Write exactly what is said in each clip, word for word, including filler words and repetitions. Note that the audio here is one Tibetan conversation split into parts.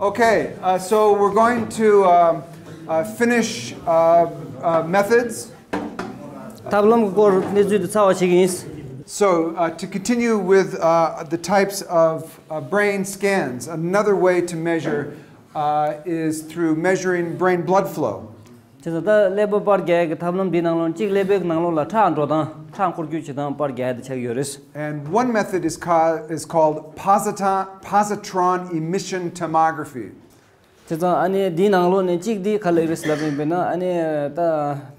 Okay, uh, so we're going to um, uh, finish uh, uh, methods. ཐབས་ལམ་གྱི་སྐོར་གནས་ཚུལ་དེ་ཚར་བ་ཞིག་ཡིན། So, uh, to continue with uh, the types of uh, brain scans, another way to measure uh, is through measuring brain blood flow. དེ་ཚོ་ད་ཀླད་པ་པར་རྒྱག་ཡག་གི་ཐབས་ལམ་འདིའི་ནང་ལོགས་གཅིག་ཀླད་པའི་ནང་ལོགས་ལ་ཁྲག་འགྲོ་སྟངས་ཁྲག་འཁོར་སྐྱོད་བྱེད་སྟངས་པར་རྒྱག་ཡག་དེ་ཆགས་ཡོད་རེད། And one method is, ca- is called positron, positron emission tomography. དེ་ཚོ་ཨ་ནི་འདིའི་ནང་ལོགས་ནས་གཅིག་འདི་ག་ལ་རེད་ལབ་ཡིན་པས་ན་ཨ་ནི་ད་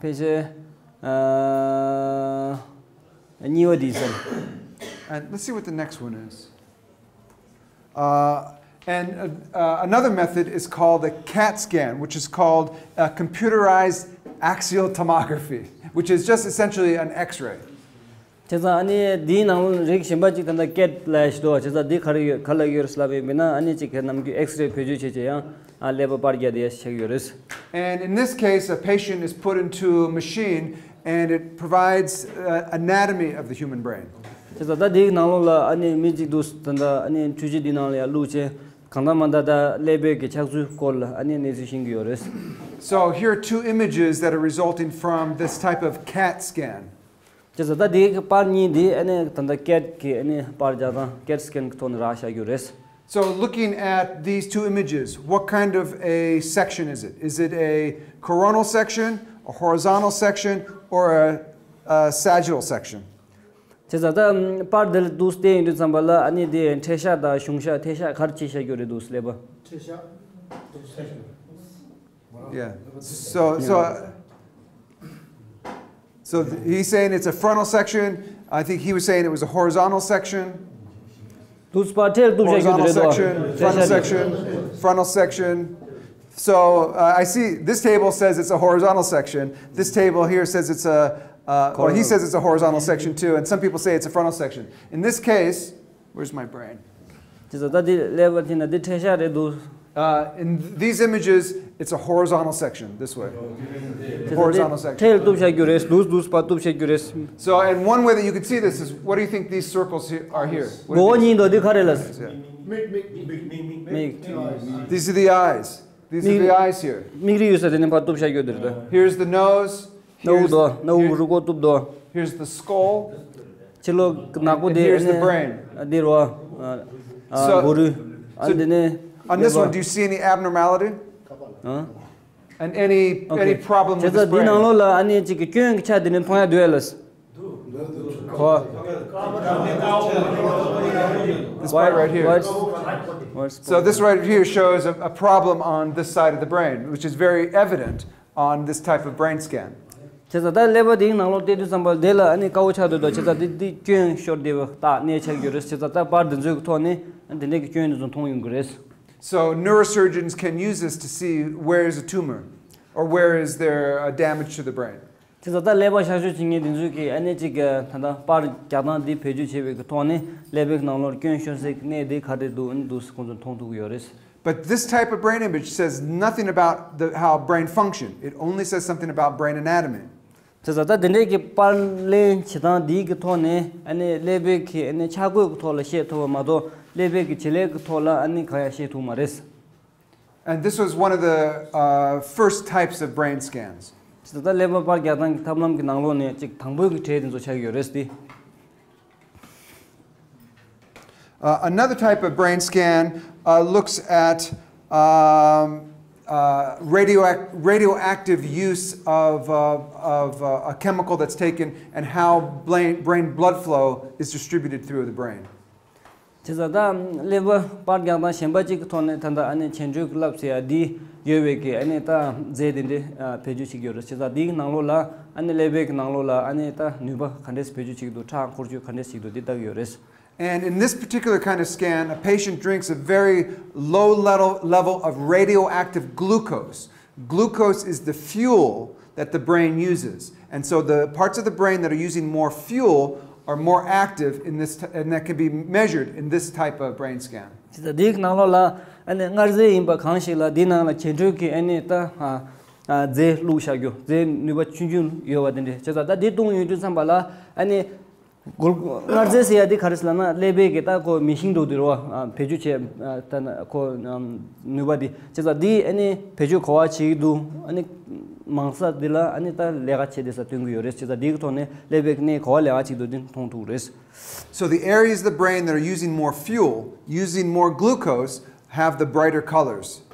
ཕལ་ཆེར་ཨ་གཉིས་པ་འདི་ཟེར། And let's see what the next one is. Uh, and uh, uh, another method is called a CAT scan, which is called a computerized axial tomography, which is just essentially an X-ray. བྱས་ཙང་ཨ་ནི་འདིའི་ནང་ལ་རིགས་གཞན་པ་ཅིག་ད་ལྟ་ཀེ་ཊི་ལབ་ཡ་ཞིག་འདུག་བྱས་ཙང་འདི་ག་རེ་ཡོད་ག་ལ་ཡོད་རེད་ལབ་ཡིན་པས་ན་ཨ་ནི་ཅིག་གི་ནམ་རྒྱུན་ཨེགས་རེ་བེད་སྤྱོད་བྱེད་བྱེད་ཡང་ཨ་ཀླད་པ་པར་རྒྱག་བསྡད་ཡ་ཞིག་ཆགས་ཡོད་རེད། And in this case, a patient is put into a machine and it provides uh, anatomy of the human brain. བྱས་ཙང་ད་འདིའི་ནང་ལོགས་ལ་ཨ་ནི་མི་གཅིག་འདུག་ད་ལྟ་ཨ་ནི་འཕྲུལ་ཆས་འདི་ནང་ལ་ཡང་བླུགས་བྱས་གང་ལྟར་མ་ལྟར་ད་ཀླད་པའི་གི་ཆགས་ཚུལ་སྐོར་ལ་ཨ་ནི་གནས་ཚུལ་ཤེས་ཀྱི་ཡོད་རེད། So here are two images that are resulting from this type of CAT scan. བྱས་ཙང་ད་འདི་གི་པར་གཉིས་འདི་ཨ་ནི་ད་ལྟ་ཀེ་ཊི་གི་ཨ་ནི་པར་རྒྱག་སྟངས་ཀེ་ཊི་སི་ཀེན་གི་ཐོག་ནས་རག་བཞག་རྒྱུ་རེད། So looking at these two images, what kind of a section is it? Is it a coronal section, a horizontal section, or a, a sagittal section? བྱས་ཙང་ད་པར་འདི་ལ་འདུག་བལྟས་ཡོང་དུས་ཙམ་པ་ལ་ཨ་ནི་འདི་འཕྲེད་ཤག་དང་གཞུང་ཤག་འཕྲེད་ཤག་ག་རེ་བྱས་བཞག་རྒྱུ་རེད་འདུག་ཀླད་པ། འཕྲེད་ཤག Yeah. So so so th- he's saying it's a frontal section. I think he was saying it was a horizontal section. དུས་པ་འཕྲལ་གཏུབ་བྱ་རྒྱུ་དེ་Horizontal རེད་དོ། section, frontal section, frontal section. So uh, I see this table says it's a horizontal section. This table here says it's a, uh, well, he says it's a horizontal section too, and some people say it's a frontal section. In this case, where's my brain? དེ་ཚོ་ད་འདི་ཀླད་པ་དེ་ན་འདི་འཕྲེད་ཤག་རེད་འདུག Uh, in these images, it's a horizontal section, this way. དེ་ཚོ་འདི་Horizontal section. འཕྲལ་གཏུབ་བྱ་རྒྱུ་རེད་འདུག་དུས་པ་གཏུབ་བྱ་རྒྱུ་རེད། So, and one way that you can see this is, what do you think these circles he- are here? What do མགོ་བོ་you think? གཉིས་འདུག་འདི་ག་རེ་ལ། མིག་མིག་མིག་མིག་མིག་མིག These are the eyes. These are the eyes here. མིག་རིལ་ཡོད་ས་དེ་ནས་ཕར་གཏུབ་བྱ་རྒྱུ་དེ་རེད་དོ། Here's the nose. སྣ་བུག་Here's, དོ་སྣ་བུག་here- རུས་ཀོག་གཏུབ་དོ། here's the skull. ཕྱི་ལོགས་ནག་པོ་དེ་Here's the ནི- brain. ཨ་འདི་རོ། ཨ་ཨ- So- མགོ་རུས། ཨ་so- འདི་ནི། On this one, do you see any abnormality? ཨ། And any Okay. any problem with བྱས་this ཙང་འདི་ནང་brain? ལོགས་ལ་ཨ་ནི་གཅིག་གི་སྐྱོན་གྱི་ཆ་འདི་ནི་མཐོང་ཡ་འདུག་ཡ་ལ། ཧོ། This part right here. What's- what's- So this right here shows a, a problem on this side of the brain, which is very evident on this type of brain scan. བྱས་ཙང་ད་ཀླད་པ་འདིའི་ནང་ལོགས་བལྟས་དུས་ཙམ་པ་འདི་ལ་ཨ་ནི་དཀར་པོ་ཆགས་འདུག་དོ། བྱས་ཙང་འདི་འདི་སྐྱོན་ཤོར་བསྡད་པ་རྟགས་གནས་ཆགས་ཀྱི་ཡོད་རེད། བྱས་ཙང་ད་པར་འདི་ཚོའི་ཐོག་ནས་འདི་འདྲའི་གི་སྐྱོན་འདི་ཚོ་མཐོང་ཡོང་གི་རེད། So neurosurgeons can use this to see where is a tumor or where is there a damage to the brain. བྱས་ཙང་ད་ཀླད་པ་གཤག་བཅོས་བྱེད་མཁན་འདི་ཚོས་ཀྱིས་ཨ་ནི་གཅིག་གི་ད་ལྟ་པར་རྒྱག་སྟངས་འདི་བེད་སྤྱོད་བྱས་པའི་གི་ཐོག་ནས་ཀླད་པའི་ནང་ལོགས་སྐྱོན་ཤོར་སའི་གནས་འདི་ག་རེ་འདུག་ཨ་ནི་འདུག་ཁོང་ཚོས་མཐོང་ཐུབ་ཀྱི་ཡོད་རེད། But this type of brain image says nothing about the, how brain function. It only says something about brain anatomy. བྱས་ཙང་ད་འདི་འདྲའི་གི་པར་ལེན་བྱེད་སྟངས་འདིའི་གི་ཐོག་ནས་ཨ་ནི་ཀླད་པའི་གི་ཨ་ནི་ཆ་བགོས་ཀྱི་ཐོག་ལ་བཤད་ཐུབ་པ་མ་གཏོགས་ཀླད་པའི་གི་བྱེད་ལས་ཀྱི་ཐོག་ལ་ཨ་ནི་གང་ཡང་བཤད་ཐུབ་མ་རེད། And this was one of the uh, first types of brain scans. བྱས་ཙང་ད་ཀླད་པ་པར་རྒྱག་སྟངས་ཀྱི་ཐབས་ལམ་གྱི་ནང་ལོགས་ནས་གཅིག་དང་པོའི་གི་གྲས་དེ་ཚོ་ཆགས་ཀྱི་ཡོད་རེད་དེ། Uh, another type of brain scan uh, looks at um, uh, radioac- radioactive use of, uh, of uh, a chemical that's taken and how brain, brain blood flow is distributed through the brain. བྱས་ཙང་ད་ཀླད་པ་པར་རྒྱག་སྟངས་གཞན་པ་གཅིག་གི་ཐོག་ནས་ད་ལྟ་ཨ་ནི་ཆེ་འགྲོས་ཀྱི་རླབས་ཟེར་ཡ་འདི་ཡོད་པའི་གི་ཨ་ནི་ད་རྫས་དེ་འདྲ་བེད་སྤྱོད་བྱེད་ཀྱི་ཡོད་རེད། བྱས་ཙང་འདིའི་ནང་ལོགས་ལ་ཨ་ནི་ཀླད་པའི་གི་ནང་ལོགས་ལ་ཨ་ནི་ད་ནུས་པ་ག་འདྲས་བེད་སྤྱོད་བྱེད་ཀྱི་འདུག་ཁྲག་འཁོར་སྐྱོད་ག་འདྲས་བྱེད་ཀྱི་འདུག་འདི་ལྟ་གི་ཡོད་རེད། And in this particular kind of scan, a patient drinks a very low level, level of radioactive glucose. Glucose is the fuel that the brain uses. And so the parts of the brain that are using more fuel are more active in this, t- and that can be measured in this type of brain scan. བྱས་ཙང་འདིའི་ནང་ལོགས་ལ་ཨ་ནི་མངར་རྫས་ཡིན་པ་གང་ཞིག་ལ་འདིའི་ནང་ལ་ཆེ་འགྲོས་ཀྱི་ཨ་ནི་ད་ཨ་ཨ་རྫས་བླུགས་བཞག་རྒྱུ་རྫས་ནུས་པ་ཆུང་ཆུང་ཡོད་པ་དེ་འདྲ་བྱས་ཙང་ད་འདི་བཏུང་ཡོང་དུས་ཙམ་པ་ལ་ཨ་ནི། གུར་མངར་རྫས་ཟེར་ཡ་དེ་ག་རེ་ཟེར་ལབ་ན། ཀླད་པའི་གི་ད་ཁོ་མི་ཤིང་འགྲོ་དུས་རེད་བ། བེད་སྤྱོད་བྱེད་ད་ཁོ་ནུས་པ་དེ་བྱས་ཙང་དེ་ཨ་ནི་བེད་སྤྱོད་ག་བ་བྱེད་ཀྱི་འདུག་ཨ་ནི་མང་ས་དེ་ལ་ཨ་ནི་ད་ལས་ཀ་བྱེད་བསྡད་ས་སྟོན་གྱི་ཡོད་རེད། བྱས་ཙང་དེའི་ཐོག་ནས་ཀླད་པའི་གནས་ག་བ་ལས་ཀ་བྱེད་ཀྱི་འདུག་དེ་མཐོང་ཐུབ་རེད། So the areas of the brain that are using more fuel, using more glucose, have the brighter colors.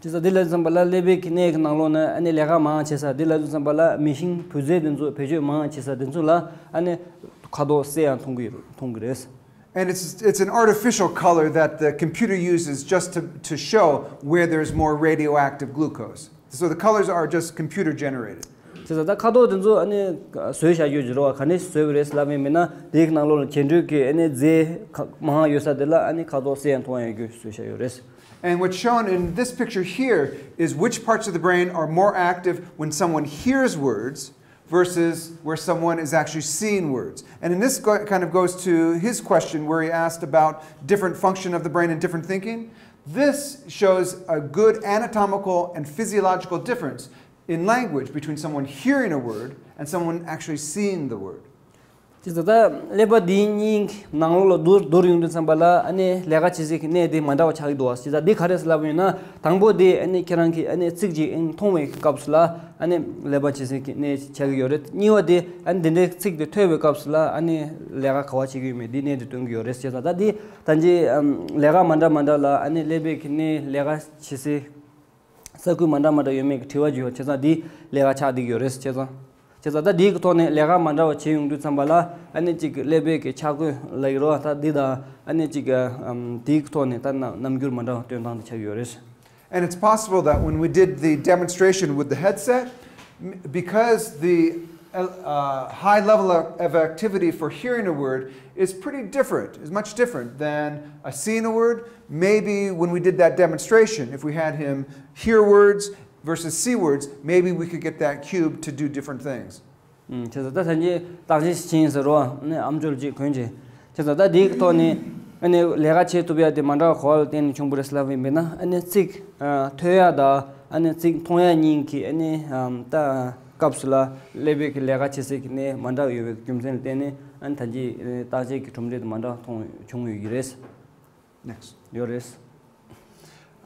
དེ་ཚོ་དེ་ལ་བསམ་པ་ལ་ཀླད་པའི་གནས་ཀྱི་ནང་ལོགས་ན་ཨ་ནི་ལས་ཀ་མང་བྱེད་ས་དེ་ལ་བསམ་པ་ལ་མི་ཤིང་བུལ་རྫས་དེ་ཚོ་བེད་སྤྱོད་མང་བྱེད་ས་དེ་ཚོ་ལ་ཨ་ནི་ཁ་དོག་སེར་ཡང་མཐོང་གི་མཐོང་གི་རེད། And it's, it's an artificial color that the computer uses just to, to show where there's more radioactive glucose. So the colors are just computer generated. དེ་ཚོ་ད་ཁ་དོག་དེ་ཚོ་ཨ་ནི་བཟོས་བཞག་རྒྱུ་ཅིག་རེད་བ། ག་ནས་བཟོས་པ་རེད་ལབ་ཡིན་མིན་ན་དེའི་ནང་ལོགས་ལ་གྱེན་འགྲོས་ཀྱི་ཨ་ནི་རྫས་མང་ཡོད་ས་དེ་ལ་ཨ་ནི་ཁ་དོག་སེར་ཡང་མཐོང་ཡག་རྒྱུ་བཟོས་བཞག་ཡོད་རེད། And what's shown in this picture here is which parts of the brain are more active when someone hears words versus where someone is actually seeing words. And in this go- kind of goes to his question where he asked about different function of the brain and different thinking. This shows a good anatomical and physiological difference in language between someone hearing a word and someone actually seeing the word. དེ་ཚོ་ད་ཀླད་པ་འདི་གཉིས་ནང་ལོགས་ལ་བསྡུར་བསྡུར་ཡོང་དུས་ཙམ་པ་ལ་ཨ་ནི་ལས་ཀ་བྱེད་སའི་གནས་དེ་མ་འདྲ་བ་ཆགས་ཀྱི་འདུག་བ། བྱས་ཙང་འདི་ག་རེ་ལབ་ཡོད་ན། དང་པོ་དེ་ཨ་ནི་ཁྱེད་རང་གིས་ཨ་ནི་ཚིག་ཅིག་ཨ་ནི་མཐོང་བའི་སྐབས་སུ་ལ་ཨ་ནི་ཀླད་པ་བྱེད་སའི་གནས་ཆགས་ཀྱི་ཡོད་རེད། གཉིས་པ་དེ་ཨ་ནི་འདི་འདྲའི་ཚིག་དེ་ཐོས་པའི་སྐབས་སུ་ལ་ཨ་ནི་ལས་ཀ་ག་བ་བྱེད་ཀྱི་ཡོད་མེད་འདི་གནས་དེ་སྟོན་གྱི་ཡོད་རེད། བྱས་ཙང་ད་འདི་ད་ཅི་ལས་ཀ་མ་འདྲ་མ་འདྲ་ལ་ཨ་ནི་ཀླད་པའི་གནས་ལས་ཀ་བྱེད་སའི་ས་ཁུལ་མ་འདྲ་མ་འདྲ་ཡོད་མེད་ཀྱི་དྲི་བ་ཅིག་ཡོད། བྱས་ཙང་འདི་ལས་ཀ་ཆགས་བསྡད་ཀྱི་ཡོད་རེད། བྱས་ཙང་། བྱས་ཙང་ད་འདིའི་ཐོག་ནས་ལས་ཀ་མ་འདྲ་བ་བྱེད་ཡོང་དུས་ཙམ་པ་ལ་ཨ་ནི་ཅིག་ཀླད་པའི་གི་འཆར་སྒོ་ལ་ཡི་རོ་ད་འདི་དང་ཨ་ནི་ཅིག་ཨམ་འདིའི་ཐོག་ནས་ད་རྣམ་རྣམ་འགྱུར་མ་འདྲ་བ་སྟོན་སྟངས་དེ་ཆགས་ཡོད་རེད། And it's possible that when we did the demonstration with the headset, m- because the uh, high level of, of activity for hearing a word is pretty different, is much different than uh, seeing a word, maybe when we did that demonstration, if we had him hear words versus see words, maybe we could get that cube to do different things. ཨུམ། བྱས་ཙང་ད་ཐེངས་ཀྱི་བརྟག་དཔྱད་ཕྱིན་ཟེར་རོ། ཨ་ནི་ཨམ་ཅོག་ཅིག་གོན་བྱས། བྱས་ཙང་ད་དེའི་ཐོག་ནས་ཨ་ནི་ལས་ཀ་བྱེད་ཐུབ་ཡ་དེ་མ་འདྲ་བ་གོ་བ་ལ་བརྟེན་ནས་བྱུང་བ་རེད་ལབ་ཡིན་པས་ན། ཨ་ནི་ཚིག་ཨ་ཐོས་ཡ་དང་ཨ་ནི་ཚིག་མཐོང་ཡ་གཉིས་ཀྱི་ཨ་ནི་ཨམ་ད་སྐབས་སུ་ལ་ཀླད་པའི་གི་ལས་ཀ་བྱེད་སའི་གི་གནས་མ་འདྲ་བ་ཡོད་པའི་རྒྱུ་མཚན་ལ་བརྟེན་ནས་ཨ་ནི་ད་གིན་བརྟག་དཔྱད་ཀྱི་གྲུབ་འབྲས་དེ་མ་འདྲ་བ་མཐོང་བྱུང་ཡོད་ཀྱི་རེད། Next. Yours.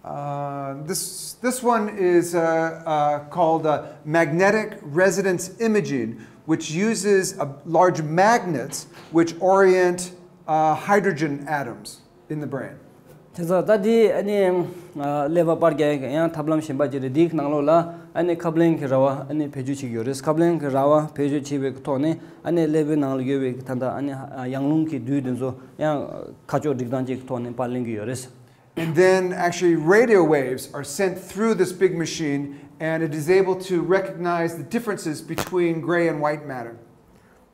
Uh, this this one is uh, uh, called uh, magnetic resonance imaging, which uses uh, large magnets which orient uh, hydrogen atoms in the brain. དེ་ཚོ་ད་དེ་ཨ་ནི་ཀླད་པ་པར་རྒྱག་ཡང་ཐབས་ལམ་གཞན་པ་ཅིག་རེད། དེའི་ནང་ལོགས་ལ་ཨ་ནི་ཁབ་ལེན་གྱི་ར་བ་ཨ་ནི་བེད་སྤྱོད་བྱེད་ཀྱི་ཡོད་རེད། ཁབ་ལེན་གྱི་ར་བ་བེད་སྤྱོད་བྱེད་པའི་ཐོག་ནས་ཨ་ནི་ཀླད་པའི་ནང་ལ་ཡོད་པའི་ད་ལྟ་ཨ་ནི་ཡང་རླུང་གི་རྡུལ་དེ་ཚོ་ཡང་ཁ་ཕྱོགས་སྒྲིག་སྟངས་ཅིག་གི་ཐོག་ནས་པར་ལེན་གྱི་ཡོད་རེད། And then actually radio waves are sent through this big machine and it is able to recognize the differences between gray and white matter.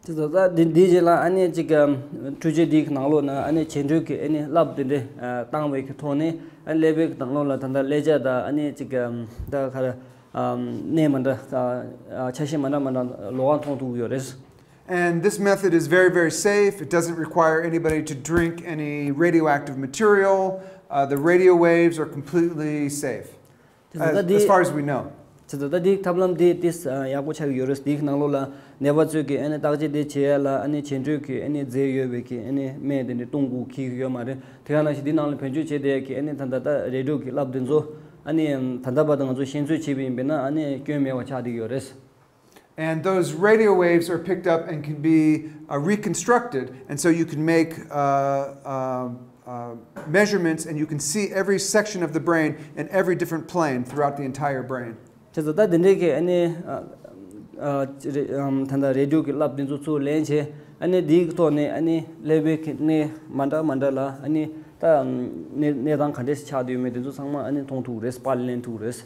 དེ་ཚོ་ད་འདི་འདིའི་རྗེས་ལ་ཨ་ནི་ཅིག་འཕྲུལ་ཆས་འདིའི་ནང་ལོགས་ན་ཨ་ནི་གྱེན་འཕྲོས་ཀྱི་ཨ་ནི་རླབས་དེ་འདྲས་བཏང་བའི་གི་ཐོག་ནས་ཨ་ནི་ཀླད་པའི་གི་ནང་ལོགས་ལ་ད་ལྟ་ཀླད་ཆ་དང་ཨ་ནི་ཅིག་ད་ག་རེ་གནས་མ་འདྲ་ཆ་ཤས་མ་འདྲ་མ་འདྲ་ལོགས་ཀ་མཐོང་ཐུབ་ཀྱི་ཡོད་རེད། And this method is very, very safe. It doesn't require anybody to drink any radioactive material. Uh, the radio waves are completely safe, དེ་ཚོ་ད་as, འདི as far as we know. དེ་ཚོ་ད་འདི་ཐབས་ལམ་འདི་ཏིས་ཡག་པོ་ཆགས་ཀྱི་ཡོད་རེད། འདིའི་ནང་ལོགས་ལ་ནད་པ་ཚོས་ཀྱི་ཨ་ནི་བརྟག་དཔྱད་འདི་བྱེད་ཡ་ལ་ཨ་ནི་གྱེན་འཕྲོས་ཀྱི་ཨ་ནི་རྫས་ཡོད་པའི་གི་ཨ་ནི་སྨན་དེ་འདྲ་གཏོང་དགོས་ཀྱི་ཡོད་མ་རེད། དེ་ག་ནང་བཞིན་འདི་ནང་ལ་བེད་སྤྱོད་བྱེད་བསྡད་ཡ་གི་ཨ་ནི་ད་ལྟ་ད་རེ་ཌི་ཡོ་གི་རླབས་འདི་ཚོ་ཨ་ནི་ད་ལྟ་བར་དུ་ང་ཚོ་ཤེས་ཚོད་བྱས་པ་ཡིན་པས་ན་ཨ་ནི་སྐྱོན་མེད་པ་ཆགས་བསྡད་ཀྱི་ཡོད་རེད། And those radio waves are picked up and can be uh, reconstructed, and so you can make uh, uh, uh, measurements and you can see every section of the brain in every different plane throughout the entire brain. དེ་ཚོ་ད་དེ་འདྲའི་གི་ཨ་ནི་ཨ་ཨ་ཅི་རེད་ཨམ་ད་ལྟ་རེ་ཌི་ཡོ་གི་རླབས་འདི་ཚོ་ཚུར་ལེན་བྱས་ཨ་ནི་འདིའི་ཐོག་ནས་ཨ་ནི་ཀླད་པའི་གི་གནས་མ་འདྲ་མ་འདྲ་ལ་ཨ་ནི་ད་ཨམ་གནས་གནས་སྟངས་ག་འདྲས་ཆགས་བསྡད་ཡོད་མེད་དེ་ཚོ་ཚང་མ་ཨ་ནི་མཐོང་ཐུབ་རེད། པར་ལེན་ཐུབ་རེད།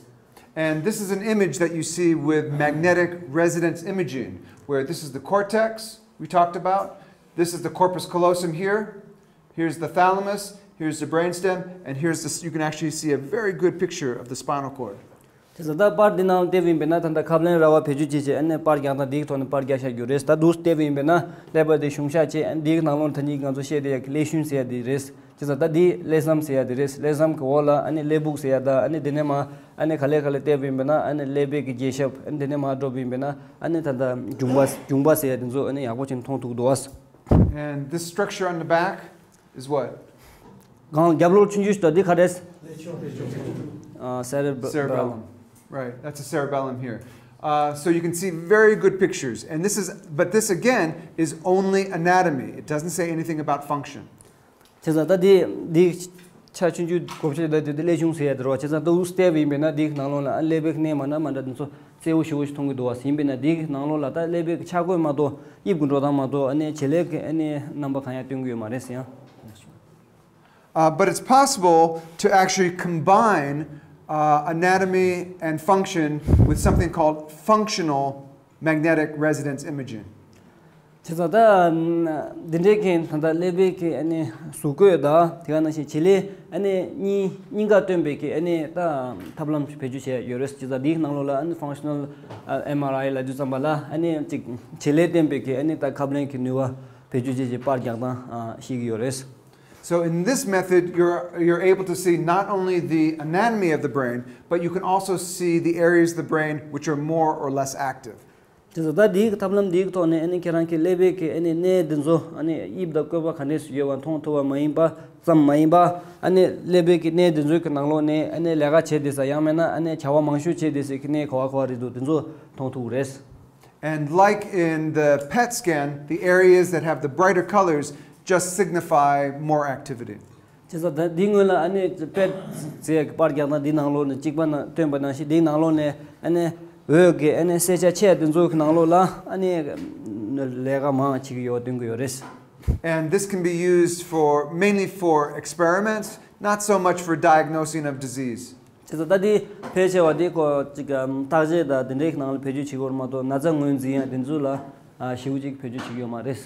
And this is an image that you see with magnetic resonance imaging, where this is the cortex we talked about, this is the corpus callosum here, here's the thalamus, here's the brainstem, and here's this, you can actually see a very good picture of the spinal cord. དེ་ཚོ་ད་པར་འདི་ནང་བལྟས་པ་ཡིན་པས་ན་ད་ལྟ་ཁབ་ལེན་ར་བ་བེད་སྤྱོད་བྱས་བྱས་ཨ་ནི་པར་རྒྱག་སྟངས་འདིའི་ཐོག་ནས་པར་རྒྱག་བཞག་རྒྱུ་རེད། ད་འདུག་བལྟས་པ་ཡིན་པས་ན་ཀླད་པ་དེ་གཞུང་ཤ་བྱས་ཨ་ནི་འདིའི་ནང་ལོགས་ད་ནི་ང་ཚོ་བཤད་བསྡད་ཡ་གི་ཀླད་ཤུན་ཟེར་ཡ་དེ་རེད། དེ་ཚོ་ད་འདི་ཀླད་ཟམ་ཟེར་ཡ་དེ་རེད། ཀླད་ཟམ་གི་འོག་ལ་ཨ་ནི་ཀླད་པུག་ཟེར་ཡ་ད་ཨ་ནི་དེ་ནས་མ་ཨ་ནི་ག་ལེ་ག་ལེ་བལྟས་པ་ཡིན་པས་ན་ཨ་ནི་ཀླད་པའི་གི་རྒྱས་ཞབས་ཨ་ནི་དེ་ནས་མ་འགྲོ་བ་ཡིན་པས་ན་ཨ་ནི་ད་ལྟ་འབྱུང་པ་འབྱུང་པ་ཟེར་ཡ་དེ་ཚོ་ཨ་ནི་ཡག་པོ་ཅིག་མཐོང་ཐུབ་འདུག་ཨ། And this structure on the back is what? གང་རྒྱབ་ལོགས་ཆུང་ཆུང་ཞིག་དང་འདི་ག་རེད། ཨ། cerebellum. Cerebellum. Right, that's a cerebellum here. Uh, so you can see very good pictures. And this is, but this again is only anatomy. It doesn't say anything about function. བྱས་ཙང་ད་འདི་འདི་ཆ་ཆུང་ཆུང་གོ་ཆ་ད་འདི་ཀླད་ཆུང་ཟེར་ཡ་དེ་རེད་བ། བྱས་ཙང་ད་ཨུ་སྟེ་བ་ཡིན་པས་ན་འདི་ནང་ལོགས་ལ་ཨ་ཀླད་པའི་གནས་མ་འདྲ་མ་འདྲ་འདི་ཚོ་གསལ་བོ་ཞེ་པོ་ཞིག་མཐོང་གི་འདུག་བ། ཡིན་པས་ན་འདི་ནང་ལོགས་ལ་ད་ཀླད་པའི་ཆ་བགོས་མ་གཏོགས་དབྱིབས་ཀྱི་འགྲོ་སྟངས་མ་གཏོགས་ཨ་ནི་བྱེད་ལས་ཀྱི་ཨ་ནི་རྣམ་པ་གང་ཡང་སྟོན་གྱི་ཡོད་མ་རེད་ཟེར་ཡང་། Uh, but it's possible to actually combine uh, anatomy and function with something called functional magnetic resonance imaging. བྱས་ཙང་ད་འདི་འདྲའི་གི་ད་ལྟ་ཀླད་པའི་གི་ཨ་ནི་གཟུགས་བཀོད་དང་དེ་ག་ནང་བཞིན་བྱེད་ལས་ཨ་ནི་གཉིས་གཉིས་ཀ་སྟོན་པའི་གི་ཨ་ནི་ད་ཐབས་ལམ་བེད་སྤྱོད་བྱས་ཡོད་རེད། བྱས་ཙང་འདིའི་ནང་ལོགས་ལ་ཨ་ནི་functional ཨ་MRI ལབ་དུས་ཙམ་པ་ལ་ཨ་ནི་ཅིག་བྱེད་ལས་བསྟན་པའི་གི་ཨ་ནི་ད་ཁབ་ལེན་གི་ནུས་པ་བེད་སྤྱོད་བྱས་ཀྱི་པར་རྒྱག་སྟངས་ཤེས་ཀྱི་ཡོད་རེད། So in this method, you're, you're able to see not only the anatomy of the brain, but you can also see the areas of the brain which are more or less active. དེ་ཚོ་ད་འདིའི་ཐབས་ལམ་འདིའི་ཐོག་ནས་ཨ་ནི་ཁྱེད་རང་གི་ཀླད་པའི་གི་ཨ་ནི་གནས་འདི་ཚོ་ཨ་ནི་དབྱིབས་དང་བཀོད་པ་ག་འདྲས་སུ་ཡོད་པ་མཐོང་ཐུབ་པ་མ་ཡིན་པ་ཙམ་མ་ཡིན་པ། ཨ་ནི་ཀླད་པའི་གི་གནས་འདི་ཚོའི་གི་ནང་ལོགས་ནས་ཨ་ནི་ལས་ཀ་བྱེད་བསྡད་ས་ཡང་མིན་ན་ཨ་ནི་བྱ་བ་མང་ཤོས་བྱེད་བསྡད་སའི་གི་གནས་ག་བ་ག་བ་རེད་འདུག་དེ་ཚོ་མཐོང་ཐུབ་རེད། And like in the PET scan, the areas that have the brighter colors just signify more activity. བྱས་ཙང་ད་འདི་སྔོན་ལ་ཨ་ནི་པེཊ་ཟེར་གྱི་པར་རྒྱག་སྟངས་འདི་ནང་ལོགས་ནས་གཅིག་པ་ན་སྟོན་པ་ནང་བཞིན་འདིའི་ནང་ལོགས་ནས་ཨ་ནི་འོད་ཀྱི་ཨ་ནི་གསལ་ཆ་ཆེ་བ་དེ་ཚོ་གི་ནང་ལོགས་ལ་ཨ་ནི་ལས་ཀ་མང་བྱེད་ཀྱི་ཡོད་སྟོན་གྱི་ཡོད་རེད། And this can be used for mainly for experiments, not so much for diagnosing of disease. བྱས་ཙང་ད་འདི་ཕལ་ཆེ་བ་འདི་ཁོ་ཅིག་བརྟག་དཔྱད་དང་དེ་འདྲའི་ནང་ལ་བེད་སྤྱོད་བྱེད་ཀྱི་ཡོད་མ་གཏོགས་ན་ཚ་ངོས་འཛིན་ཡ་དེ་ཚོ་ལ་ཞེ་པོ་ཅིག་བེད་སྤྱོད་བྱེད་ཀྱི་ཡོད་མ་རེད།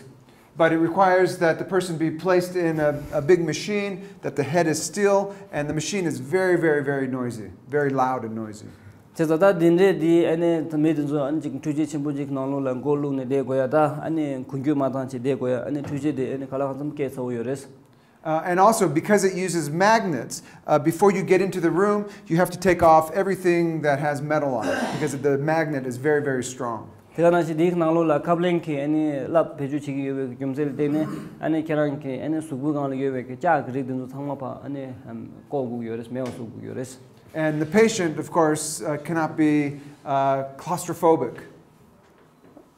But it requires that the person be placed in a, a big machine, that the head is still, and the machine is very, very, very noisy, very loud and noisy. བྱས་ཙང་ད་འདི་འདྲའི་འདི་ཨ་ནི་མི་དེ་ཚོ་ཨ་ནི་ཅིག་འཕྲུལ་ཆས་ཆེན་པོ་ཅིག་ནང་ལོགས་ལ་མགོ་བླུགས་ནས་བསྡད་དགོས་ཡ། ད་ཨ་ནི་འགུལ་སྐྱོད་མ་བཏང་བྱས་བསྡད་དགོས་ཡ། ཨ་ནི་འཕྲུལ་ཆས་དེ་ཨ་ནི་ག་ལ་གང་འཚམ་སྐད་ཚ་བོ་ཡོད་རེད། Uh, and also, because it uses magnets, uh, before you get into the room, you have to take off everything that has metal on it because the magnet is very, very strong. དེ་ག་ནང་བཞིན་དེའི་ནང་ལོགས་ལ་ཁབ་ལེན་གྱི་ཨ་ནི་ལབ་བེད་སྤྱོད་བྱེད་ཀྱི་ཡོད་པའི་རྒྱུ་མཚན་ལ་བརྟེན་ནས་ཨ་ནི་ཁྱེད་རང་གི་ཨ་ནི་གཟུགས་པོའི་སྒང་ལ་ཡོད་པའི་གི་ལྕགས་ཀྱི་རིགས་དེ་ཚོ་ཚང་མ་ཕར་ཨ་ནི་བཀོག་དགོས་ཀྱི་ཡོད་རེད། མེད་པ་བཟོ་དགོས་ཀྱི་ཡོད་རེད། And the patient, of course, uh, cannot be uh, claustrophobic.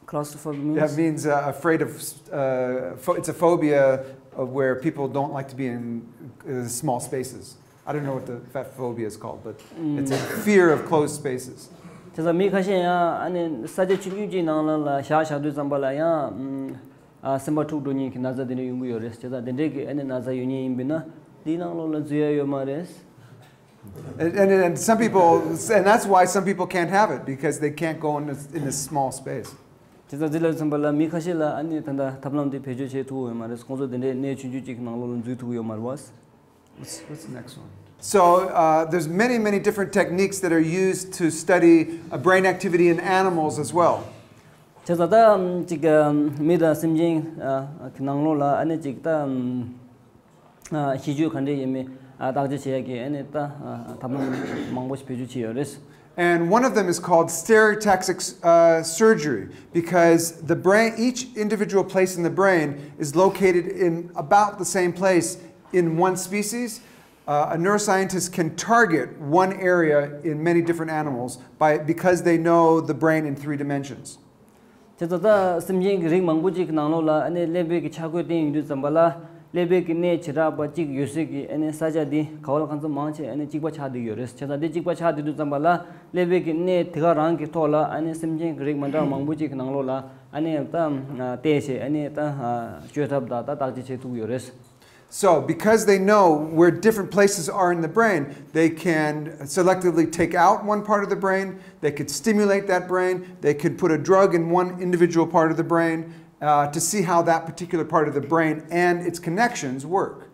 Claustrophobic means? That means uh, afraid of, uh, pho- it's a phobia of where people don't like to be in uh, small spaces. I don't know what the, that phobia is called, but it's a fear of closed spaces. དེ་ཚོ་མི་ཁ་ཤས་ཡང་ཨ་ནི་ས་ཆ་ཆུང་ཆུང་ཅིག་ནང་ལ་ལ་བཞག་བཞག་དུས་ཙམ་པ་ལ་ཡང་ཨ་སེམས་པ་འཁྲུག་འགྲོ་མཁན་གྱི་ན་ཚ་དེ་འདྲ་ཡོང་གི་ཡོད་རེད། བྱས་ཙང་དེ་འདྲའི་གི་ཨ་ནི་ན་ཚ་ཡོད་མཁན་ཡིན་པས་ན་དེའི་ནང་ལོགས་ལ་འཛུལ་ཡ་ཡོད་མ་རེད། And, and, and some people, and that's why some people can't have it because they can't go in a, in a small space. དེ་ཚོ་འདི་ལ་མཚོན་པ་ལ་མི་ཁ་ཤས་ལ་ཨ་ནི་ད་ལྟ་ཐབས་ལམ་དེ་བེད་སྤྱོད་བྱེད་ཐུབ་ཡོད་མ་རེད། ཁོང་ཚོ་དེ་འདྲའི་གནས་ཆུང་ཆུང་ཅིག་ནང་ལོགས་ལ་འཛུལ་ཐུབ་ཡོད་མ་རེད་བ། What's, what's the next one? So uh, there's many, many different techniques that are used to study uh, brain activity in animals as well. བྱས་ཙང་ད་ཅིག་མི་དང་སེམས་ཅན་གྱི་ནང་ལོགས་ལ་ཨ་ནི་ཅིག་ད་གཤིས་སྤྱོད་ག་འདྲས་ཡིན་མིན་བརྟག་དཔྱད་བྱེད་ཡ་གི་ཨ་ནི་ད་ཐབས་ལམ་མང་པོ་ཞིག་བེད་སྤྱོད་བྱས་ཡོད་རེད། And one of them is called stereotactic uh, surgery because the brain, each individual place in the brain is located in about the same place in one species. Uh, a neuroscientist can target one area in many different animals by, because they know the brain in three dimensions. དེ་ཚོ་ད་སེམས་ཅན་གྱི་རིགས་མང་པོ་ཅིག་གི་ནང་ལོགས་ལ་ཨ་ནི་ཀླད་པའི་གི་ཆ་བགོས་བསྟན་ཡོང་དུས་ཙམ་པ་ལ་ཀླད་པའི་གི་གནས་བྱེ་བྲག་པ་གཅིག་ཡོད་སའི་གི་ཨ་ནི་ས་ཆ་འདི་ག་བ་ལ་གང་འཚམ་མང་ཆེ་ཨ་ནི་གཅིག་པ་ཆགས་བསྡད་ཡོད་རེད། བྱས་ཙང་འདི་གཅིག་པ་ཆགས་བསྡད་དུས་ཙམ་པ་ལ་ཀླད་པའི་གི་གནས་དེ་ག་རང་གི་ཐོག་ལ་ཨ་ནི་སེམས་ཅན་གྱི་རིགས་མ་འདྲ་བ་མང་པོ་ཅིག་གི་ནང་ལོགས་ལ་ཨ་ནི་ད་བལྟས་བྱས་ཨ་ནི་ད་བཅོས་ཐབས་དང་ད་བརྟག་དཔྱད་བྱེད་ཐུབ་ཡོད་རེད། So, because they know where different places are in the brain, they can selectively take out one part of the brain, they could stimulate that brain, they could put a drug in one individual part of the brain uh, to see how that particular part of the brain and its connections work.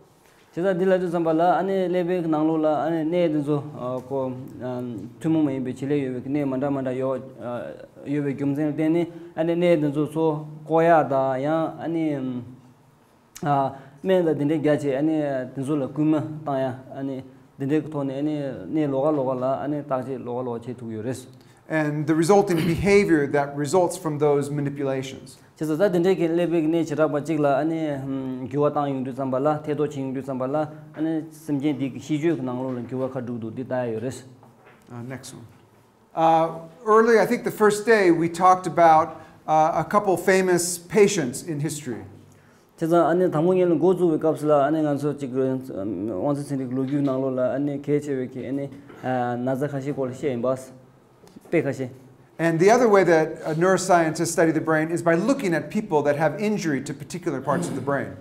བྱས་ཙང་འདི་ལ་དུས་ཙམ་པ་ལ་ཨ་ནི་ཀླད་པའི་ནང་ལོགས་ལ་ཨ་ནི་གནས་དེ་ཚོ་ཨ་ཁོ་ཨ་ཐུན་མོང་མ་ཡིན་པའི་བྱེད་ལས་ཡོད་པའི་གནས་མ་འདྲ་མ་འདྲ་ཡོད་ཨ་ཡོད་པའི་རྒྱུ་མཚན་ལ་བརྟེན་ནས་ཨ་ནི་གནས་དེ་ཚོ་ཚོ་བཀོག་ཡག་དང་ཡང་ཨ་ནི། ཨ། སྨན་དང་དེ་འདྲའི་རྒྱག་བྱས་ཨ་ནི་དེ་ཚོ་ལ་སྐུལ་མ་བཏང་ཡ་ཨ་ནི་དེ་འདྲའི་གི་ཐོག་ནས་ཨ་ནི་གནས་ལོགས་ཀ་ལོགས་ཀ་ལ་ཨ་ནི་བརྟག་དཔྱད་ལོགས་ཀ་ལོགས་ཀ་བྱེད་ཐུབ་ཡོད་རེད། and the resulting behavior that results from those manipulations. བྱས་ཙང་ད་དེ་འདྲའི་གི་ཀླད་པའི་གནས་བྱེ་བྲག་པ་གཅིག་ལ་ཨ་ནི་ཧམ་འགྱུར་བ་བཏང་ཡོང་དུས་ཙམ་པ་ལ་ཐེ་གཏོགས་བྱེད་ཡོང་དུས་ཙམ་པ་ལ་ཨ་ནི་སེམས་ཅན་དེ་གི་ཤེས་སྤྱོད་ཀྱི་ནང་ལོགས་ལ་འགྱུར་བ་ག་འགྲོ་གི་འདུག་འདི་ལྟ་ཡ་ཡོད་རེད། Uh, next one. Uh, earlier, I think the first day, we talked about uh, a couple famous patients in history. བྱས་ཙང་ཨ་ནི་དང་པོ་ཉིད་ལ་འགོ་བཙུགས་པའི་སྐབས་སུ་ལ་ཨ་ནི་ང་ཚོ་གཅིག་དབང་འཛིན་ཚན་རིག་ལོ་རྒྱུས་ནང་ལོགས་ལ་ཨ་ནི་གལ་ཆེ་བའི་གི་ཨ་ནི་ན་ཚ་ཁ་ཤས་སྐོར་ལ་བཤད་ཡིན་པ། དཔེ་ཁ་ཤས། And the other way that uh, neuroscientists study the brain is by looking at people that have injury to particular parts of the brain.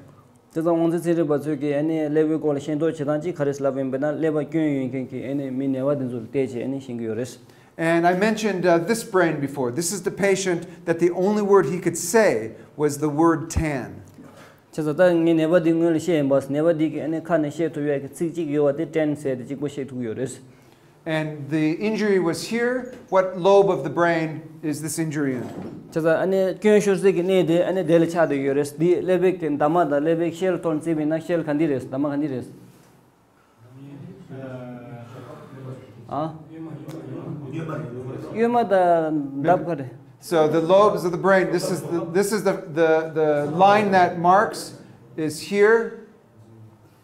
དེ་ཙང་དབང་འཛིན་ཚན་རིག་པ་ཚོས་ཀྱིས་ཨ་ནི་ཀླད་པའི་སྐོར་ལ་ཤེས་རྟོགས་བྱེད་སྟངས་གཅིག་ག་རེ་ལབ་ཡིན་པ་ན་ཀླད་པ་སྐྱོན་ཡོད་མཁན་གྱི་ཨ་ནི་མི་ནད་པ་དེ་ཚོ་ལ་བལྟས་བྱས་ཨ་ནི་ཤེས་ཀྱི་ཡོད་རེད། And I mentioned uh, this brain before. This is the patient that the only word he could say was the word tan. བྱས་ཙང་ད་ངས་ནད་པ་འདི་སྔོན་ལ་བཤད་ཡིན་པ། ནད་པ་འདི་གི་ཨ་ནི་ཁ་ནས་བཤད་ཐུབ་ཡས་ཀྱི་ཚིག་གཅིག་ཡོད་པ་དེ་ཊན་ཟེར་ཏེ་གཅིག་པོ་བཤད་ཐུབ་ཀྱི་ཡོད་རེད། And the injury was here. What lobe of the brain is this injury in? བྱས་ཙང་ཨ་ནི་སྐྱོན་ཤོར་སའི་གི་གནས་དེ་ཨ་ནི་དེ་ལ་ཆགས་བསྡད་ཡོད་རེད། འདི་ཀླད་པའི་གི་འདབ་མ་དང་ཀླད་པའི་ཤེལ་ཐོག་བརྩིས་པ་ཡིན་ན་ཤེལ་ག་འདི་རེད། འདབ་མ་ག་འདི་རེད། ཨ། གཡོན་མ་དང་འདབས་ཁ་རེད། So the lobes of the brain, this is the, this is the, the, the line that marks is here.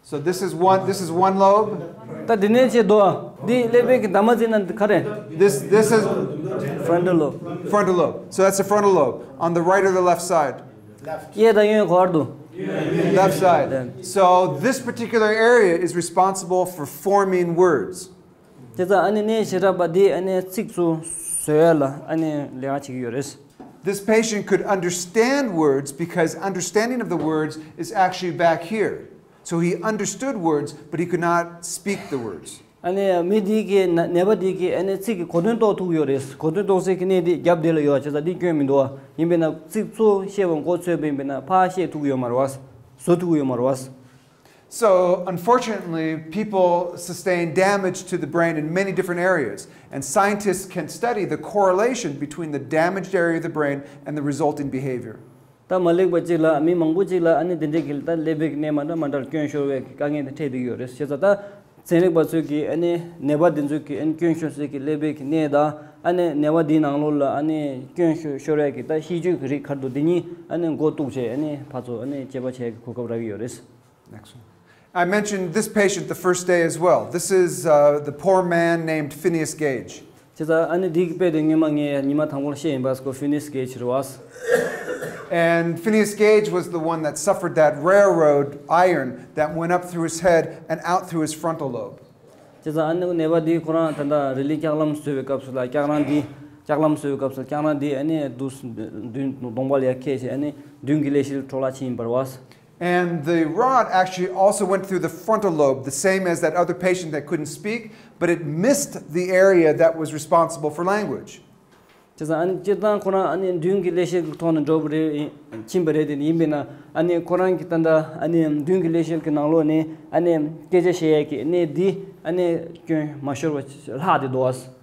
So this is one, this is one lobe. ད་འདི་ནས་བྱས་དོ། འདི་ཀླད་པའི་གི་འདབ་མ་བརྩིས་ན་ག་རེད། This, this is frontal lobe. Frontal lobe. So that's the frontal lobe. On the right or the left side? གཡས་དང་གཡོན་ག་བར་དུ། Left side. So this particular area is responsible for forming words. བྱས་ཙང་ཨ་ནི་གནས་བྱེ་བྲག་པ་འདི་ཨ་ནི་ཚིག་ཚུ་བཟོ་ཡ་ལ་ཨ་ནི་ལས་ཀ་བྱེད་ཀྱི་ཡོད་རེད། This patient could understand words because understanding of the words is actually back here. So he understood words, but he could not speak the words. ཨ་ནི་མི་འདི་གི་ན་ནད་པ་འདི་གི་ཨ་ནི་ཚིག་གི་གོ་དོན་རྟོགས་ཐུབ་ཀྱི་ཡོད་རེད། གོ་དོན་རྟོགས་སའི་གི་གནས་འདི་རྒྱབ་འདི་ལ་ཡོད། བྱས་ཙང་འདི་སྐྱོན་མི་འདུག་བ། ཡིན་པས་ན་ཚིག་ཚུ་བཤད་པ་མགོ་ཚོས་པ་ཡིན་པས་ན་ཕར་བཤད་ཐུབ་ཀྱི་ཡོད་མ་རེད་བ། བཟོ་ཐུབ་ཀྱི་ཡོད་མ་རེད་བ། So, unfortunately, people sustain damage to the brain in many different areas, and scientists can study the correlation between the damaged area of the brain and the resulting behavior. ད་མ་ལེགས་པ་གཅིག་ལ་མི་མང་པོ་གཅིག་ལ་ཨ་ནི་དེ་འདྲའི་གི་ད་ཀླད་པའི་གནས་མ་འདྲ་མ་འདྲ་ལ་སྐྱོན་ཤོར་བའི་དཀའ་ངལ་དེ་འཕྲད་བསྡད་ཡོད་རེད། བྱས་ཙང་ད་ཚན་རིག་པ་ཚོས་ཀྱིས་ཨ་ནི་ནད་པ་དེ་ཚོས་ཀྱིས་ཨ་ནི་སྐྱོན་ཤོར་སའི་གི་ཀླད་པའི་གི་གནས་དང་ཨ་ནི་ནད་པ་དེའི་ནང་ལོགས་ལ་ཨ་ནི་སྐྱོན་ཤོར་ཤོར་བའི་གི་ད་ཤེས་སྤྱོད་ཀྱི་རིགས་ག་རེ་འདུག་དེ་གཉིས་ཨ་ནི་མགོ་གཏུགས་བྱས་ཨ་ནི་ཕར་ཚུར་ཨ་ནི་དཔྱད་པ་བྱེད་ཀྱི་གོ་སྐབས་རག་གི་ཡོད་རེད། Next one. I mentioned this patient the first day as well. This is uh, the poor man named Phineas Gage. བྱས་ཙང་ཨ་ནི་འདི་གི་དཔེ་དེ་སྔོན་མ་ངས་ཉི་མ་དང་པོ་ལ་བཤད་ཡིན་པ། ཁོ་ཕི་ནིས་གེ་ཇི་རེད་བ། And Phineas Gage was the one that suffered that railroad iron that went up through his head and out through his frontal lobe. བྱས་ཙང་ཨ་ནི་ནད་པ་འདི་ཁོ་རང་ད་ལྟ་རི་ལི་ལྕགས་ལམ་བཟོས་པའི་སྐབས་སུ་ལ་ལྕགས་རང་འདི་ལྕགས་ལམ་བཟོས་པའི་སྐབས་སུ་ལྕགས་རང་འདི་ཨ་ནི་མདུན་མདུན་གདོང་པ་ལ་ཡར་འཁེལ་བྱས་ཨ་ནི་མདུན་གྱི་ཀླད་ཤེལ་འཕྲོ་བརླག་ཕྱིན་ཡིན་པ་རེད་བ། And the rod actually also went through the frontal lobe, the same as that other patient that couldn't speak, but it missed the area that was responsible for language. བྱས་ཙང་ཨ་ནི་སྤྱིར་བཏང་ཁོ་རང་ཨ་ནི་མདུན་གྱི་ཀླད་ཤེལ་གྱི་ཐོག་ནས་འགྲོ་བ་རེད། ཕྱིན་པ་རེད་དེ། ཡིན་པས་ན་ཨ་ནི་ཁོ་རང་གི་ད་ལྟ་ཨ་ནི་མདུན་གྱི་ཀླད་ཤེལ་གྱི་ནང་ལོགས་ནས་ཨ་ནི་སྐད་ཆ་བཤད་ཡས་ཀྱི་གནས་འདི་ཨ་ནི་སྐྱོན་མ་ཤོར་བ་ལྷག་བསྡད་འདུག་བ།